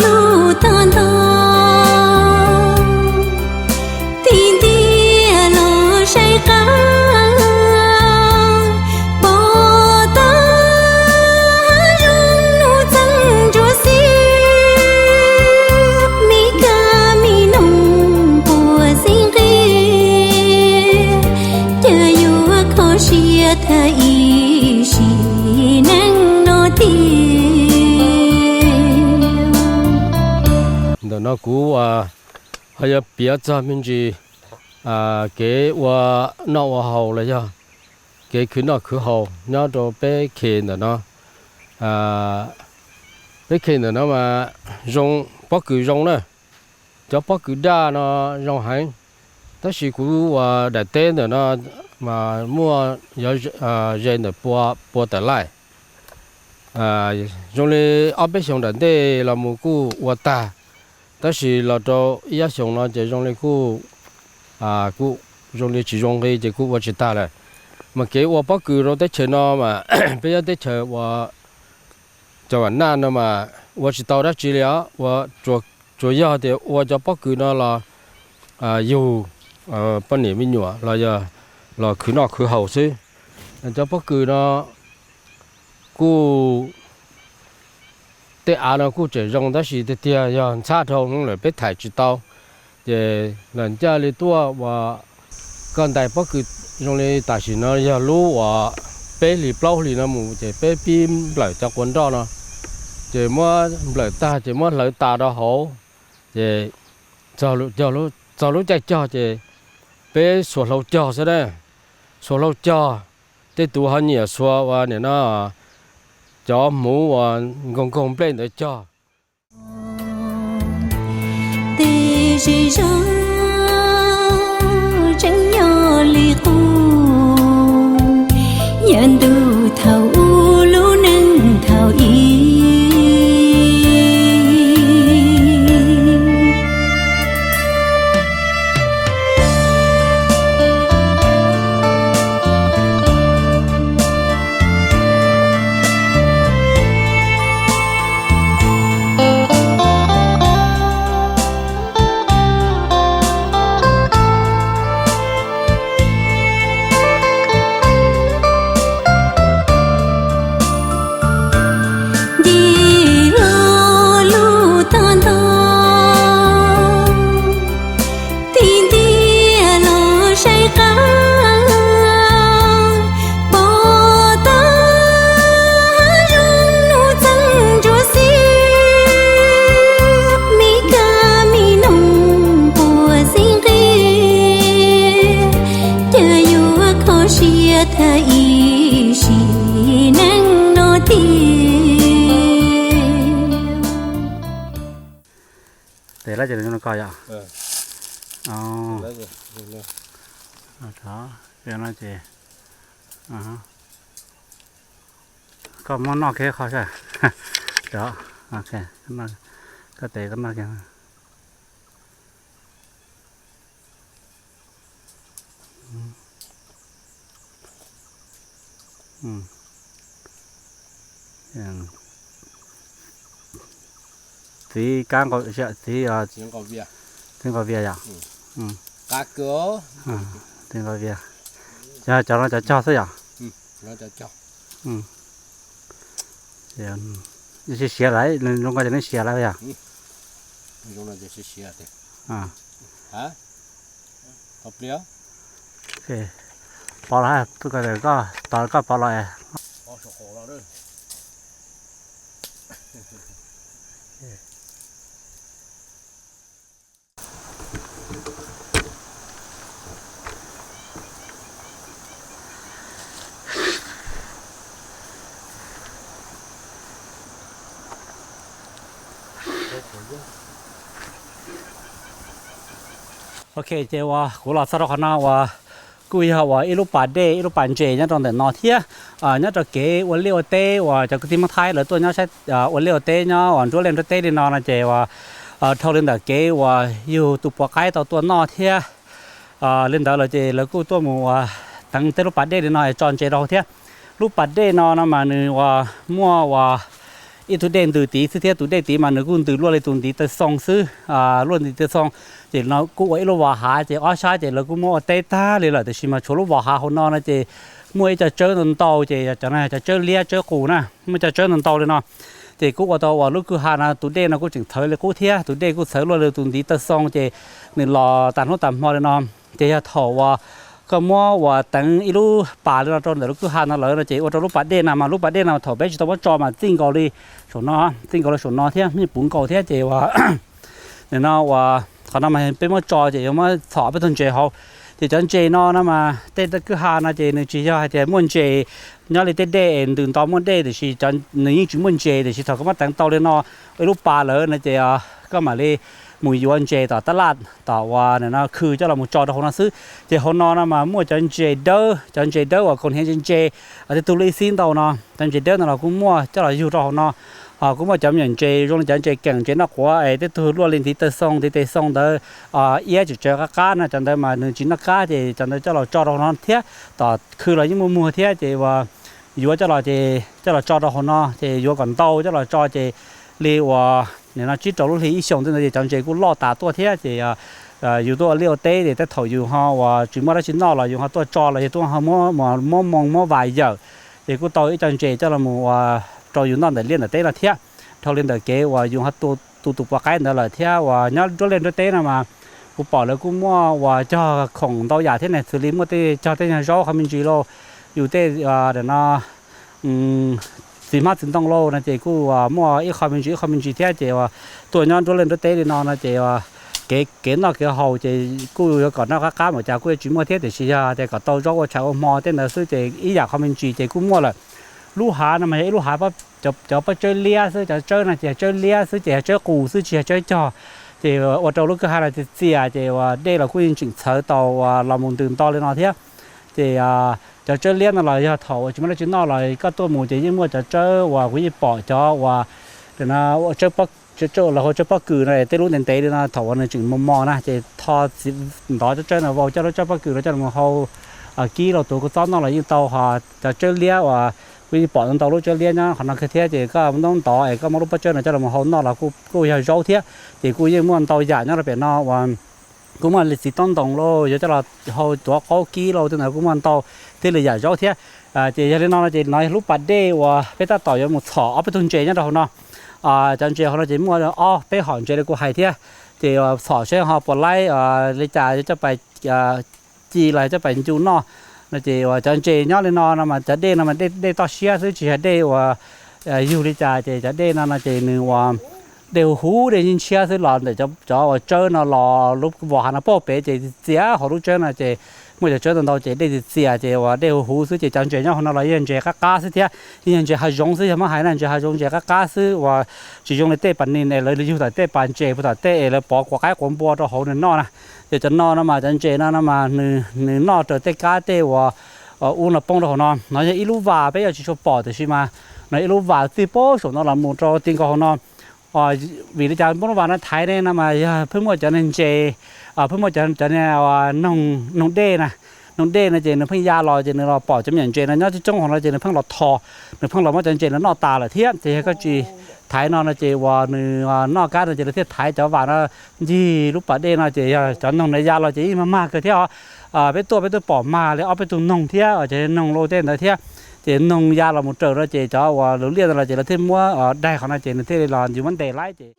lub toj ntog, tig ntiag los saib qab, pom tau hav zoov nuj txeeg ntsuab xiab, me kab me noog puas xeeb nqi, cas yuav kho siab tag ib sim neej no tiag. Ntawm no kuv ho yuav piav txog me ntsis kev ua noj ua haus los yog kev khwv noj khwv haus nyob rau peb khes ntawm no. Peb khes ntawm no mas zoo, pob kws zoo na, cov pob kws daj no zoo heev. Tab sis kuv ua daim teb ntawm no mas muaj ze ntawm pua tawm laij. Zoo li ob peb xyoos nram ntej los mus kuj ua tag, tab sis los rau ib ob xyoos no ces zoo li kuj, kuj zoo li tsis zoo nqi ces kuj ua tsis tag lawm. Mas kev ua pob kws rau teb chaws no mas peb cov teb chaws uas cov vam naj no mas ua tsis tau dab tsi li os, ua, tsuas yog tias ua cov pob kws no los yug poj niam me nyuam los yog los khwv noj khwv haus xwb. Cov pob kws no kuj, tej av no kuj tseem zoo tab sis tiag tiag yog ntxhab dhau lawm peb thaim tsis tau. Ces lawv ncaj li tuaj ua, koj ntais pob kws zoo li tam sim no yog lub uas peb hlis plaub hlis no mus ces peb pib nplawm cov quav nroj no, ces muab nplawm tag ces muab hlawv tas rau hauv, ces txog lub caij cog ces peb xuas hlau cog xwb na, xuas hlau cog. Tej tus ho nyiam xuas ua nim no cov hmuv uas nkoog nkoog nplej ntawd cog. Tej zej zog tseem nyob li qub, yog ntuj thaum ub lub neej thaum ub. Lawv ces nws zoo li ko yom. Thov, no ces koj muab noj kiag qhov sab. Koj tes koj noj kiag. Txiv kab nqaus, txiv, txiv nqaus vias yom. Txiv nqaus vias. Cov no cov cog xwb yom. Siav siav lawm, zoo ko ces nws siav lawm yom. Pov los, koj tos koj pov los. Ok, ces uas kuv los txog rau qhov no uas kuj yog uas ib lub pas dej, ib lub pas ntses nyob rau ntawm no thiab. Nyob rau kev ua liaj ua teb uas cov kwv tij Hmoob Thaib lawv tuaj nyob saib ua liaj ua teb nyob uas nruab liaj nruab teb li no no ces uas dhau li ntawm kev uas yug tus puas qaib tau tuaj noj thiab. Li ntawd lawm ces lawv kuj tuaj mus uas teev tej lub pas dej li no tso ntses rau hauv thiab. Lub pas dej no no mas nws uas muaj uas ib tug dej ntws tid xwb thiab tus dej tid mas nws kuj ntws luaj li tus ntiv taw xoo xwb, luaj ntiv taw xoo. Ces no kuj ua ib lub vos hav ces ob sab ces lawv kuj muab ua teb tag li lawm tiam sis mas tshuav lub vos hav hauv no no ces muaj ib co tsawb ntau ntau ces cov no cov tsawb liab tsawb qus na, muaj co tsawb ntau ntau li no. Ces kuj ua tau uas lub kwj ha no tus dej no kuj tseem txhawv li qub thiab, tus dej kuj txhawv luaj li tus ntiv taw xoo ces nws los tag hnub tag hmo li no. Ces yog thaum uas koj muab uas teev ib lub pas li no rau ntawm lub kwj ha no lawm no ces ua rau lub pas dej no mas lub pas dej no thaum peb tsis tau muab tso mas txij nkaus li saum no, txij nkaus li saum no thiab me puv nkaus thiab ces uas nim no uas qhov no mas peb muab tso ces yuav muab txhom peb tug ntses hauv. Ces cov ntses no no mas tej kwj ha no ces nws tsis yog hais tias muaj ntses nyob li tej dej es ntws nto muaj dej tiam sis nws yeej tsis muaj ntses tiam sis thaum koj muab teev tau li no ib lub pas lawm no ces koj mam li mus yuav ntses tom tab laj tom uas nim no khw coj los mus tso rau hauv no xwb. Ces hauv no no mas muaj cov ntses dawb, cov ntses dawb uas kaus hniav ntse ntse, tej tug lub ib xib ntau no, cov ntses dawb no los kuj muaj coj los yug rau hauv no. Ho kuj muaj cov me nyuam ntses zoo li cov ntses keem ntses noj quav es tej tug luaj li ntiv taw xoo ntiv tes xoo ntawd, iab tsis tsawv qab qab no cov ntawd mas nws tsis noj kab ces cov ntawd coj los tso rau hauv no thiab. Tom khw los yeej muaj muag thiab ces uas yuav coj los ces coj los tso rau hauv no ces yuav kom ntau coj los tso ces li uas nim no tsib rau lub hli ib xyoos tej ntawd ces cov ntses kuj loj tas tuaj thiab ces yus tuaj ua liaj ua teb ces tej thaum yus ho uas tsis muaj dab tsi noj los yus ho tuaj tso los yog tuaj ho muab moo muab vas yawm ces kuj tau ib co ntses coj los ua rau yus noj ntawm liaj ntawm teb no thiab. Dhau li ntawm kev uas yus ho tu tus puas qaib ntawd lawm thiab uas nyob nruab liaj nruab teb no mas kuv pom lawv kuj muaj uas cog khoom ntau yam thiab ne, xws li muaj tej cog tej nyuag zaub qhov me ntsis lauj, yus tej no txiv hmab txiv ntoo lauj no ces kuj muaj ib qho me ntsis ib qho me ntsis thiab ces uas tuaj nyob nruab liaj nruab teb li no no ces kev kev noj kev haus ces kuj yuav kom noj qab qab mas cas kuj yuav tsis muaj thiab tiam sis yog tias kom tau zaub ua tshav ua hmo tej ntawd xwb ces ib yam qho me ntsis ces kuj muaj lawm. Lub hav no mas yog ib lub hav cov pob tsawb liab xwb, cov tsawb no ces yog tsawb liab xwb ces yog tsawb qus xwb tsis yog tsawb cog. Ces ua rau lub kwj ha no txias txias ces uas dej los kuj yeej tseem txhawv tau uas los mus ntws nto li no thiab. Ces cov tsawb liab no los yog thaum uas tsis muaj dab tsi noj los koj tuaj mus ces yeej muaj cov tsawb uas kuv yeej pom cov uas ua tsawb pob kws no tej lub ntev ntev li no thaum uas nws tseem mos mos na ces tho ntov cov tsawb no vau coj lub tsawb pob kws no coj los hau kib los tuav kua txob noj los yeej tau. Ho cov tsawb liab uas kuv yeej pom ntau lub tsawb liab nyob qhov no kawg thiab ces koj muab ntov es koj muab lub pob tsawb no coj los hau noj los kuj yog zaub thiab. Ces kuj yeej muaj ntau yam nyob rau pem no uas kuj muaj li txiv taub ntoos lauj, yuav coj los hau tuav qaub kib lauj tej ntawd kuj muaj ntau, thiaj li yam zaub thiab. Ces yog li no no ces no yog lub pas dej uas peb tab tom yuav mus txhom ob peb tug ntses nyob rau hauv no. Cov ntses hauv no ces muaj ob peb hom ntses li kuv hais thiab. Ces txhom seb ho puas laib li cas yuav coj pais ci los coj pais ncu noj no ces uas cov ntses nyob li no no mas cov dej no mas dej toj siab xwb tsis yog dej uas yug li cas ces cov dej no no ces nws uas dej huv huv dej ntshiab xwb los ntawm cov uas tsawb no los lub vos hav no pog pem ces txias hauv lub tsawb no ces Muaj cov tsawb ntau ntau ces dej txias txias ces uas dej huv huv xwb ces cov ntses nyob hauv no los yog ntses qab qab xwb thiab, yog ntses hav zoov xwb, yog muab hais na ntses hav zoov ntses qab qab xwb uas tsis zoo li tej pas nis es lawv yug tawm tej pas ntses puas tom tej es lawv pov quav qaib quav npua rau hauv nws noj na. Ces cov no no mas cov ntses no no mas nws noj raws tej kab tej uas ub no poob rau hauv no. No yog ib lub vas peb yuav tsis tshua pom tiam sis mas no ib lub vas txij poob saum no los mus rau ti nkaus hauv no. Vim li cas muab lub vas no thaiv ne no mas yog pheej muaj cov ntses, pheej muaj cov noog dej na, noog dej no ces nws pheej ya los ces nws los pom cov me nyuam ntses no nyob coob coob hauv no ces nws pheej los tho, nws pheej los muab cov ntses no noj tas lawm thiab. Ces yog koj tsis thaiv no no ces uas nws noj kab no ces lawv thiaj thaiv cov vas no ncig lub pas dej no ces yog cov noog no ya los ces yeej mag mag kawg thiab os. Peb tuaj peb twb pom mag li ob peb tug noog thiab, cov noog loj tej ntawd thiab. Ces noog ya los mus raws no ces cov uas lub liaj no los ces lawv thiaj muab daig qhov no ces nws thiaj li los yus muab ntes laib ces.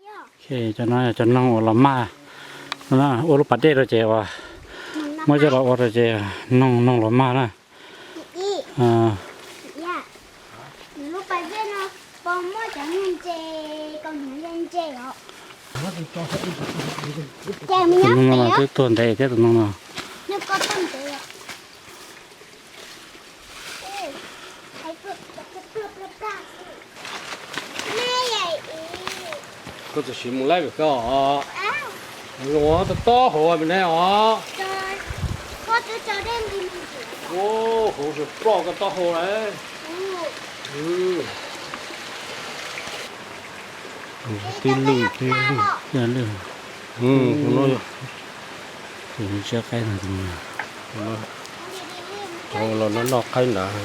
Cov no cov noog uas los mag no na, ua lub pas dej rau ces uas muab coj los ua rau ces noog noog los mag na. Tus noog no mas twb tuag ntev thiab tus noog no. Koj tsis siv mus laib pem koj os. Zoo tob tob hauv me ne os. Hauv tsis ploj koj taub hau lawm. Tib lwj tib lwj tib lwj. Tsiab qaib no, los noj noj qaib nrad.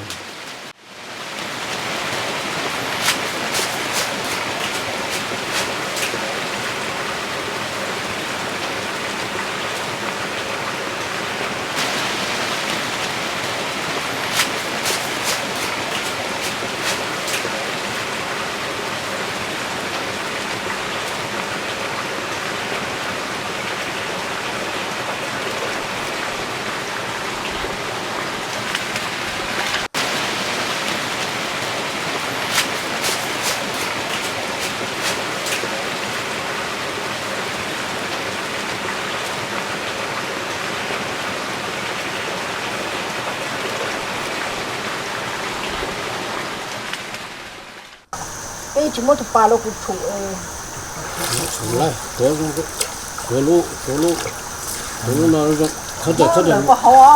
Peb tsis muab tus pas los kuv tshum. Tshum lawm, tuav, tuav lub, tuav lub, tuav lub no zoo. Txhob tuav, txhob tuav lawm,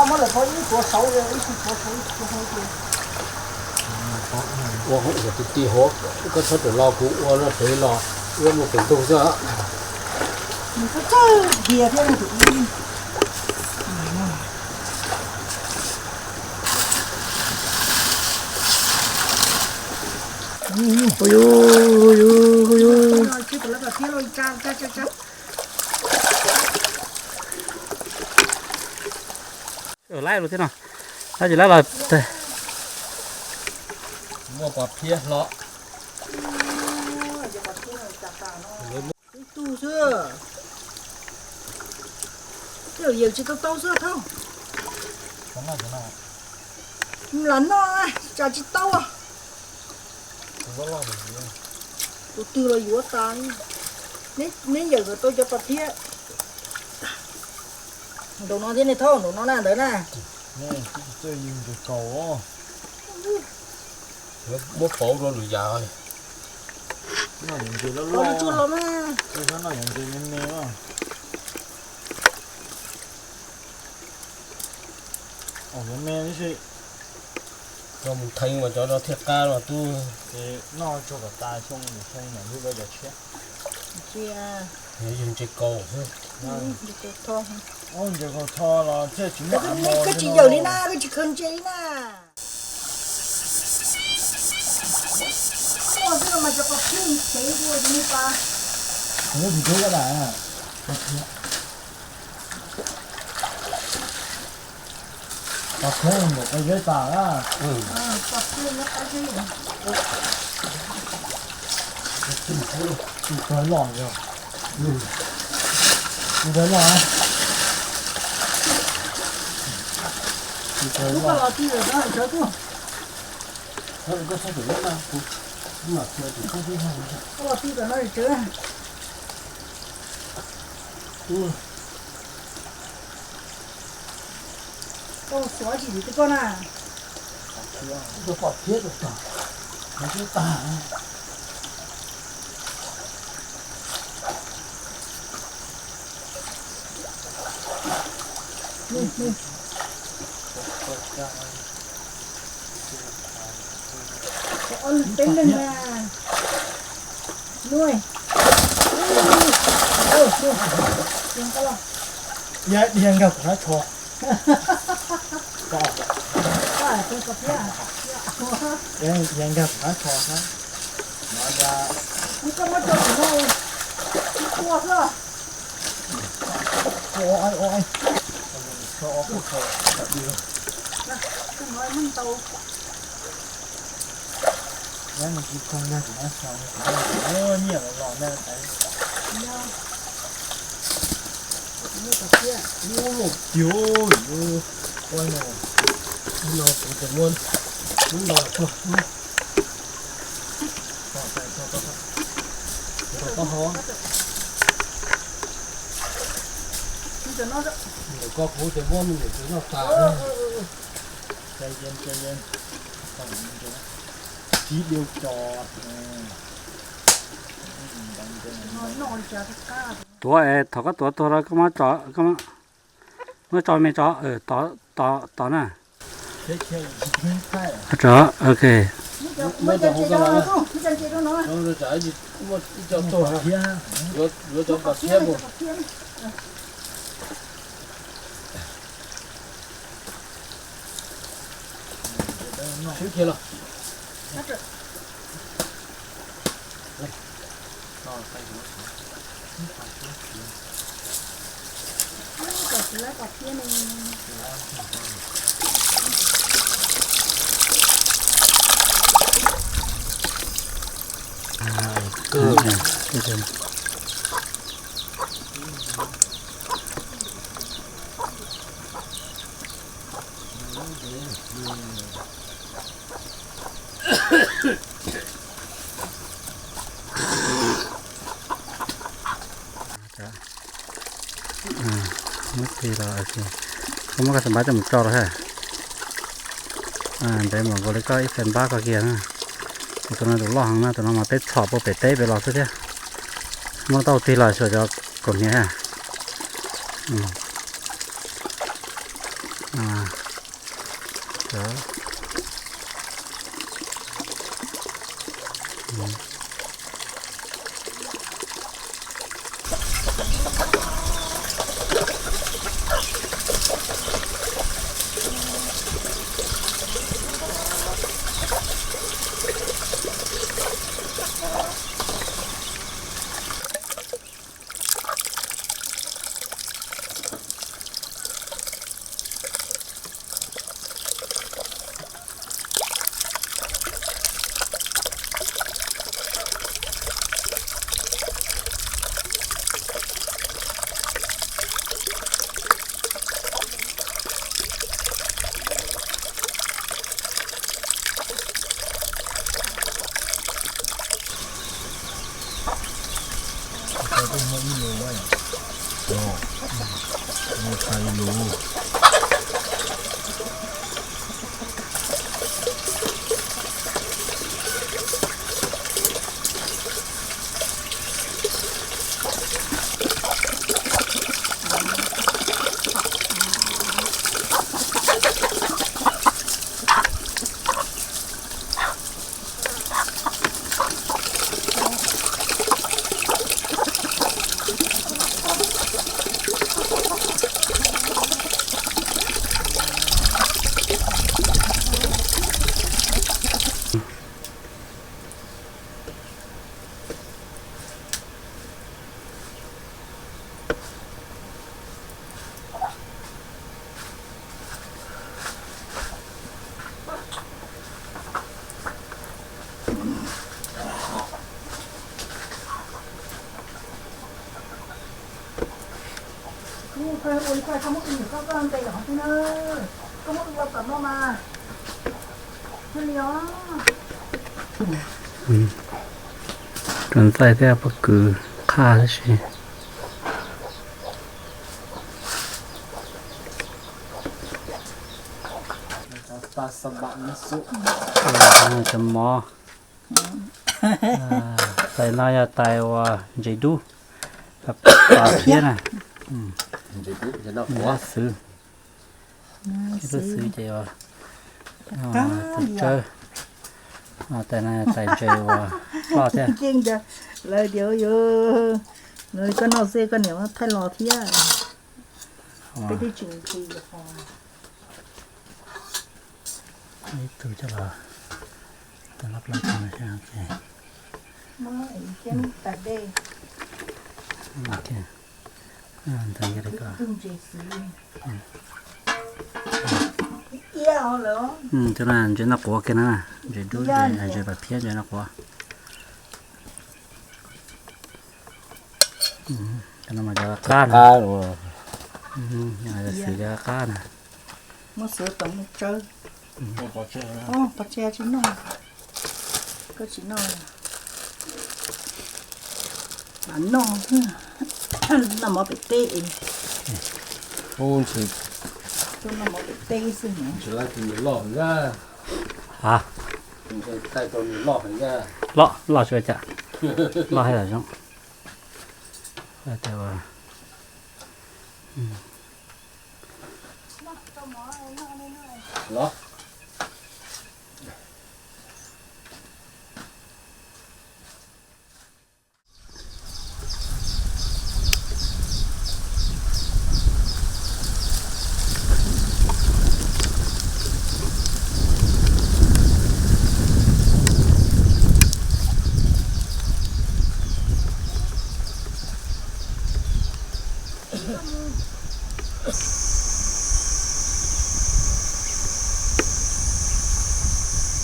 muab lawm, ib tuav saud, ib tug tuav saud, ib tug tuav saud. Ua hauv ib yam ti ti hauv, koj txhob tuav los kuv ua no pem los, ua mus pem ntug xwb. Nws txawj nrhiav thiab. Hu yu, hu yu, hu yu. Laib lus thiab no, laib tsis laib los. Muaj pos phiab hlo. Ib tug xwb. Tej zaum yawm tsis tau tau xwb thauj. Lam noj, tsam tsis tau. Tus twg los yuav tas. Neb yawm kom tau cov pas thiab. Nraum no thiab nej thauj nraum no na ntawd na. Muab pauv rau lwm yam. Noj yuav ntses loj loj, noj yuav ntses me me. Yuav me tib si. Cov mus theej mas cov no thiaj qab los tub. Ces noj tsuag kom tas xyoo, xyoo mam li ua cov tshiab. Yog ntses kaus xwb. Ntses kaus tho los thiaj tsis muaj. Koj tsis yawm li na, koj tsis khaws ntses li na. Tus tawg loj yog. Tus tawg loj. Tus tawg loj. Koj los ti ntawm no sawv tuaj. Koj txhob pem lub na, kuv mam qhia tus txhob pem. Koj los ti ntawm no sawv. Ub. Tau xuav tsis tau koj na. Rau pom thiab rau tag, thiab tag. Peb leeg na. Nuj. Yog dhia nkag kuv hnab tsho. Dhia nkag kuv hnab tsho xwb. Koj muab tso kuv no, kuv tua xwb. Nyiam los los na. Tiag, ua no, hnub no kuv tes muab, hnub no tuag, hnub no tuag ho. Ntawm ko kuv tes muab me nyuam txiv noj tas. Tiv diu cos. Tuav es thaum koj tuav tuag lawm koj muab tso, muab tso me tso, tod na. Tso, ok. Swb kiag los. Muab tig los, koj muab koj xav npab coj mus tso rau ha. Ntev npaum nkaus li koj ib xav npab koj kiag na. Tus no tus loj heev na, tus no mas peb txhom puag pem teb pem los xwb thiab. Muab tau tig los xyuas cov kaus hniav ha. Cov ntxaij thiab pob kws qhaj tib si. Cov mov. Tais no yog tais uas ntses dub, pas phiab na. Xwb, lub xwb ces tus tsawb. Tais no tais ntses uas loj thiab. Lawv tias, koj noj xwb koj niam thaij los thiab. Ib tug coj los, ntawd ntses noj quav kiag na, ntses dub, ntses pas phiab, ntses noj quav. Cov no mas cov qab na. Xwm cov qab na. Muab xwv tom mus tsawb. Pov tseg tsis noj. Koj tsis noj. Noj, noj mov pem teb. Noj mov pem teb xwb. Loj, loj tsis ua cas. Loj hais los zoo.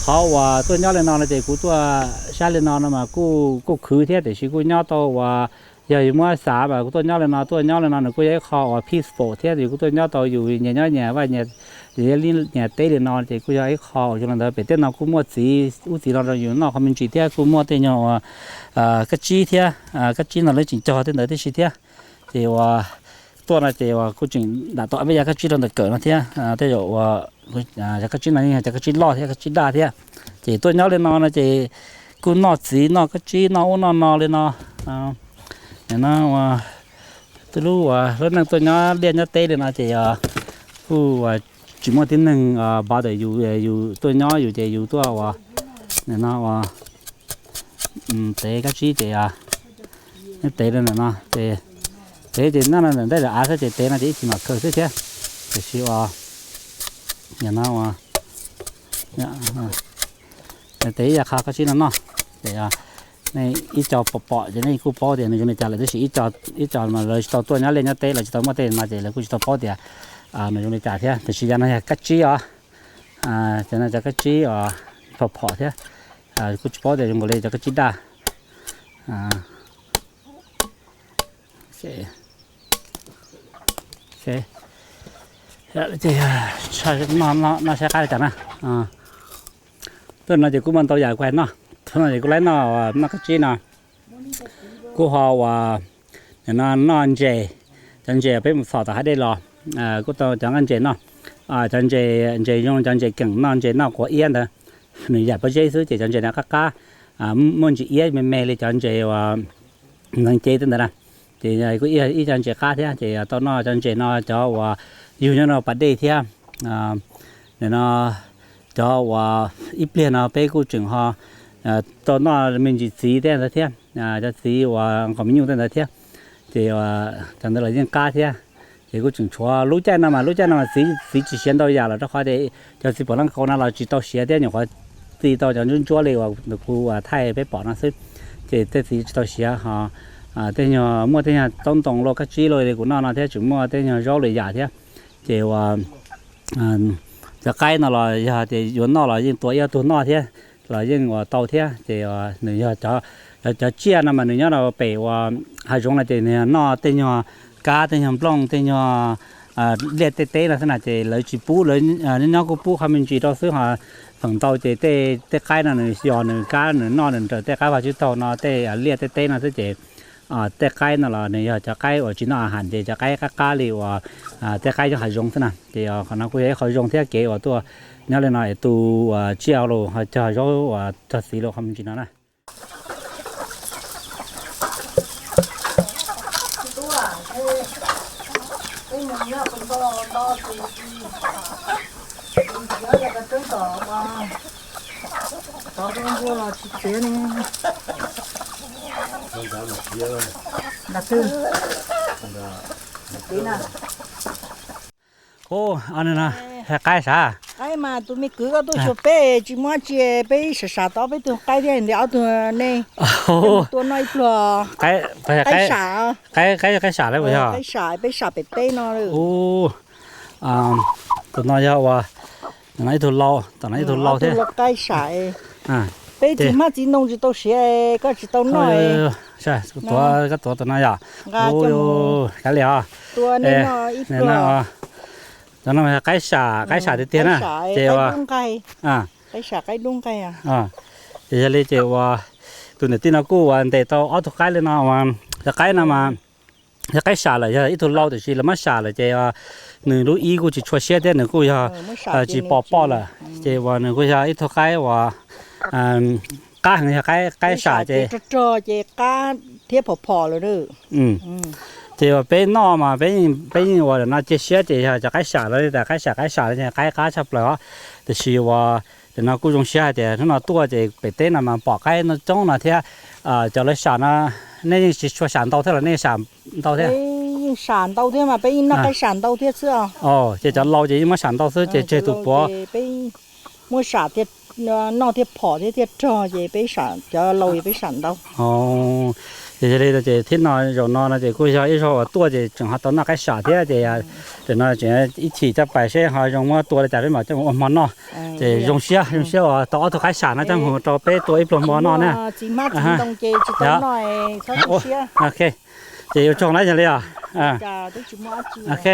Qhov uas tuaj nyob li no no ces kuv tuaj saib li no no mas kuj, kuj khwv thiab, tiam sis kuj nyob tau uas, yog yus muab xav mas kuv tuaj nyob li no, tuaj nyob li no nws kuj yog ib qho uas peaceful thiab, yus kuj tuaj nyob tau yus nyias nyob nyias vaj nyias, nyias teb li no ces kuj yog ib qho uas zoo li ntawd. Pem tej no kuj muaj txiv ub txiv no rau yus noj qhov me ntsis thiab, kuj muaj tej nyuag uas kab tsib thiab, kab tsib no lawv tseem cog tej ntawd tib si thiab. Ces uas tuaj no ces uas kuj tseem nram tau peb yav kab tsib rau ntawm kawm no thiab. Tej zaum uas cov kab tsib no yeej yog cov kab tsib loj thiab kab tsib daj thiab. Ces tuaj nyob li no no ces kuj noj txiv noj kab tsib noj ub noj no li no. No, tej lub uas lub neej tuaj nyob liaj nyob teb li no ces yog kuj tsis muaj tib neeg bother yus, yus tuaj nyob yus ces yus tuaj uas, no uas tev kab tsib ces tev li ntawm no ces, tev ces nyob no ntawm ntej lawm av xwb ces tev no ces ib chim mam khaws xwb thiab. Tiam sis uas, no uas tev ib yam qho kab tsib no noj ces nej ib co pom pom ces nej kuj paub tias nws zoo li cas lawm, tab sis ib co mas lawv tsis tau tuaj nyob liaj nyob teb, lawv tsis tau muaj tej no ces lawv kuj tsis tau paub tias nws zoo li cas thiab. Tiam sis yog no yog kab tsib os, cov no cov kab tsib os, phom phom thiab, kuj tsis paub tias zoo nkaus li cov kab tsib daj. Noj saib qab li cas na. Tuaj no ces kuj muaj ntau yam kuv hais noj. Tuaj no ces kuj laib noj, noj kab tsib no. Kuj ho uas, no noj ntses, cov ntses peb mus txhom tom hav dej los, kuj tau cov nqaij ntses noj. Cov ntses, ntses zoo, cov ntses keem noj, ntses noj quav iab ntawd, nws yam pob zeb xwb ces cov ntses no qab qab, muaj ntsis iab me me li cov ntses uas ntxeev cev tej ntawd na. Ces kuj ib co ntses qab thiab ces tau noj cov ntses no, cov uas yug nyob rau pas dej thiab. No cov uas ib pliag no peb kuj tseem ho tau noj me ntsis txiv tej ntawd thiab, cov txiv uas nqos me nyuj tej ntawd thiab. Ces cov ntawd los yeej qab thiab. Ces kuj tseem tshuav lub caij no mas, lub caij no mas txiv, txiv tsis siav ntau yam los rau qhov tias cov txiv pom leej qau no los tsis tau siav thiab, nyuam qhuav txi tau cov ntsuab ntsuab li uas kuv thaij peb pom no xwb. Ces tej txiv tsis tau siav ho, tej nyuag muaj tej nyuag taub ntoo los kab tsib los li kuv noj no thiab, tseem muaj tej nyuag zaub li yam thiab. Ces uas cov qaib no los yog tias yuav noj los yeej tua ib ob tug noj thiab, los yeej uas tau thiab. Ces nws yog cov tsiaj no mas nws nyob rau pem uas hav zoov no ces nws yog noj tej nyuag kab, tej nyuag nplooj, tej nyuag liaj tej teb no xwb na, ces lawv tsis pub, lawv nyob nyob kuj pub qhov me ntsis rau xwb ho. Feem ntau ces tej, tej qaib no nws yog nws kab nws noj nws raws tej qab vaj tsib taug no tej liaj tej teb no xwb ces Tej qaib no los nws yog cov qaib uas tsis noj a has ces cov qaib qab qab li uas tej qaib nyob hav zoov xwb na. Ces qhov no kuj yog ib qho zoo thiab kev uas tuaj nyob li no es tu uas tsiaj los ho cog zaub uas cog txiv los qhov me ntsis no na. Ub, qaib sav. Qaib mas tus me kwv koj tuaj xyuas peb tsis muaj tsi, peb sam sam tau peb tug qaib thiab ntias ob tug ne. Tua noj ib pluag. Qaib sam, qaib sam lawm puas yog? Qaib sam, peb sam pem teb no. Ub, tus no yog uas ib tug lau, tom no ib tug lau thiab. Qaib sam, peb txiv hmab txiv ntoo tsis tau siav, koj tsis tau noj. Tuav, koj tuav tus no yom. Kav liam os. Tua nej noj ib pluag. Cov no qaib sam, qaib sam tiag tiag na. Ces qaib dub nqaij. Qaib sam qaib dub nqaij. Ces yog li ces uas tus niam tij no kuj uas ntes tau ob tug qaib li no uas cov qaib no mas yog qaib sam lawm, yog ib tug lau tiam sis lawv muab sam lawm ces nws lub ib kuj tsis tshua siab thiab nws kuj yog tsis pom poj lawm. Ces uas nws kuj yog ib tug qaib uas qab heev, yog qaib sam ces rog rog ces qab thiab phom phom lawm. Ces uas peb noj mas peb yeej uas no cia siab ces yog cov qaib sam lawm, tas qaib sam qaib sam lawm ces qaib qab tshaj plaws os. Tiam sis uas nim no kuj zoo siab hais tias hnub no tuaj ces pem teb no mas pom qaib no coob no thiab. Cov lawv sam no nej yeej tsis tshua sam ntau thiab los nej sam ntau thiab? Yeej sam ntau thiab mas peb yeej noj qaib sam ntau thiab xwb os. Ces cov lau ces yeej muab sam ntau xwb ces tseg tus puav. Peb muab sam thiaj noj thiaj phom thiab thiaj rog ces peb sam, cov lau ces peb sam ntau. Ces yog li ces thiab no zaum no no ces kuj yog ib zaug uas tuaj ces tseem ho tau noj qaib sam thiab ces tam no tseem ib chim coj pais seb ho zoo muab tua li cas peb mam coj mus ua hmo noj. Ces zoo siab, zoo siab uas tau ob tug qaib sam no coj mus rau peb tua ib pluag hmo noj na. Ok, ces yuav tsaug na yog li os. Ok,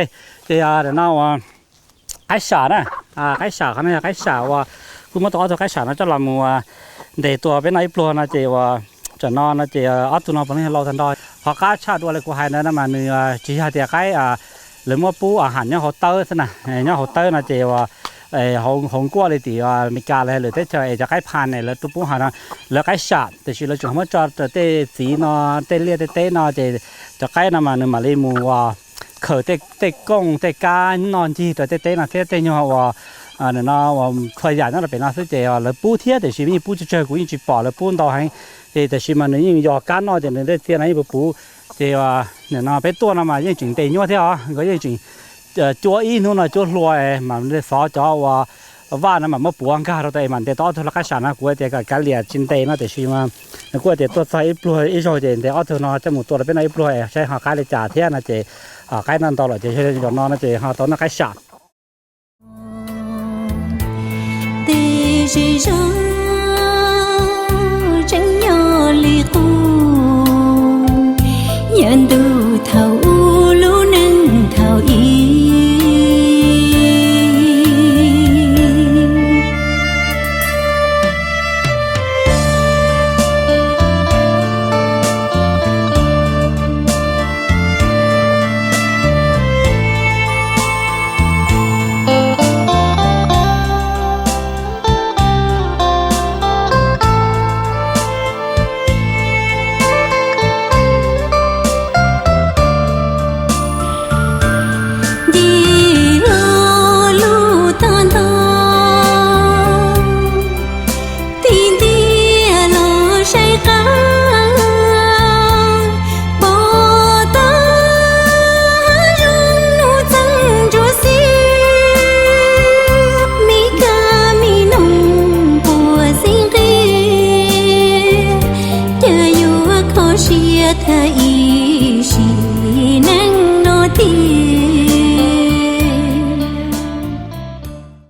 ces tam no uas qaib sam na, qaib sam qhov no yog qaib sam uas kuj muab tau ob tug qaib sam no coj los mus ntes tua peb noj ib pluag no ces uas tam no no ces ob tug no puav leej yog lau tag nrho. Qhov qab tshaj dua li kuv hais ntawd no mas nws tsis yog tias qaib lawv muab pub ham nyob hauv tawb xwb na, nyob hauv tawb no ces uas hauv nkuaj li tim Amelikas los lwm teb chaws es cov qaib phan es lawv pub ham no, lawv qaib sam tiam sis lawv tseem muab tso rau tej txiv no, tej liaj tej teb no ces cov qaib no mas nws mam li mus uas khaws tej kooj tej kab noj ncig rau tej teb no thiab tej nyuag uas no uas txhua yam nyob rau pem no xwb ces lawv pub thiab tiam sis yeej pub tsawg tsawg kuv yeej tsis pom lawv pub ntau heev. Ces tiam sis mas nws yeej yog kab noj ces nws tej txiaj no yeej puv puv. Ces nim no peb tuaj no mas yeej tseem ntes nyuaj thiab os, nkawd yeej tseem cuab ib hnub no cuab hlua mas xov cov uas vaj no mam muab puav nkag rau tas es mam ntes tau ob tug lau qaib sam no. Kuv tias kom kav liam tsis ntes no tiam sis mas nws kuj tias tuaj txog ib pluag ib zaug ces ntes ob tug no coj mus tua rau peb noj ib pluag es saib ho qaib li cas thiab no ces qaib noj ntau lawm ces zaum no no ces ho tau noj qaib sam. Tej zej zog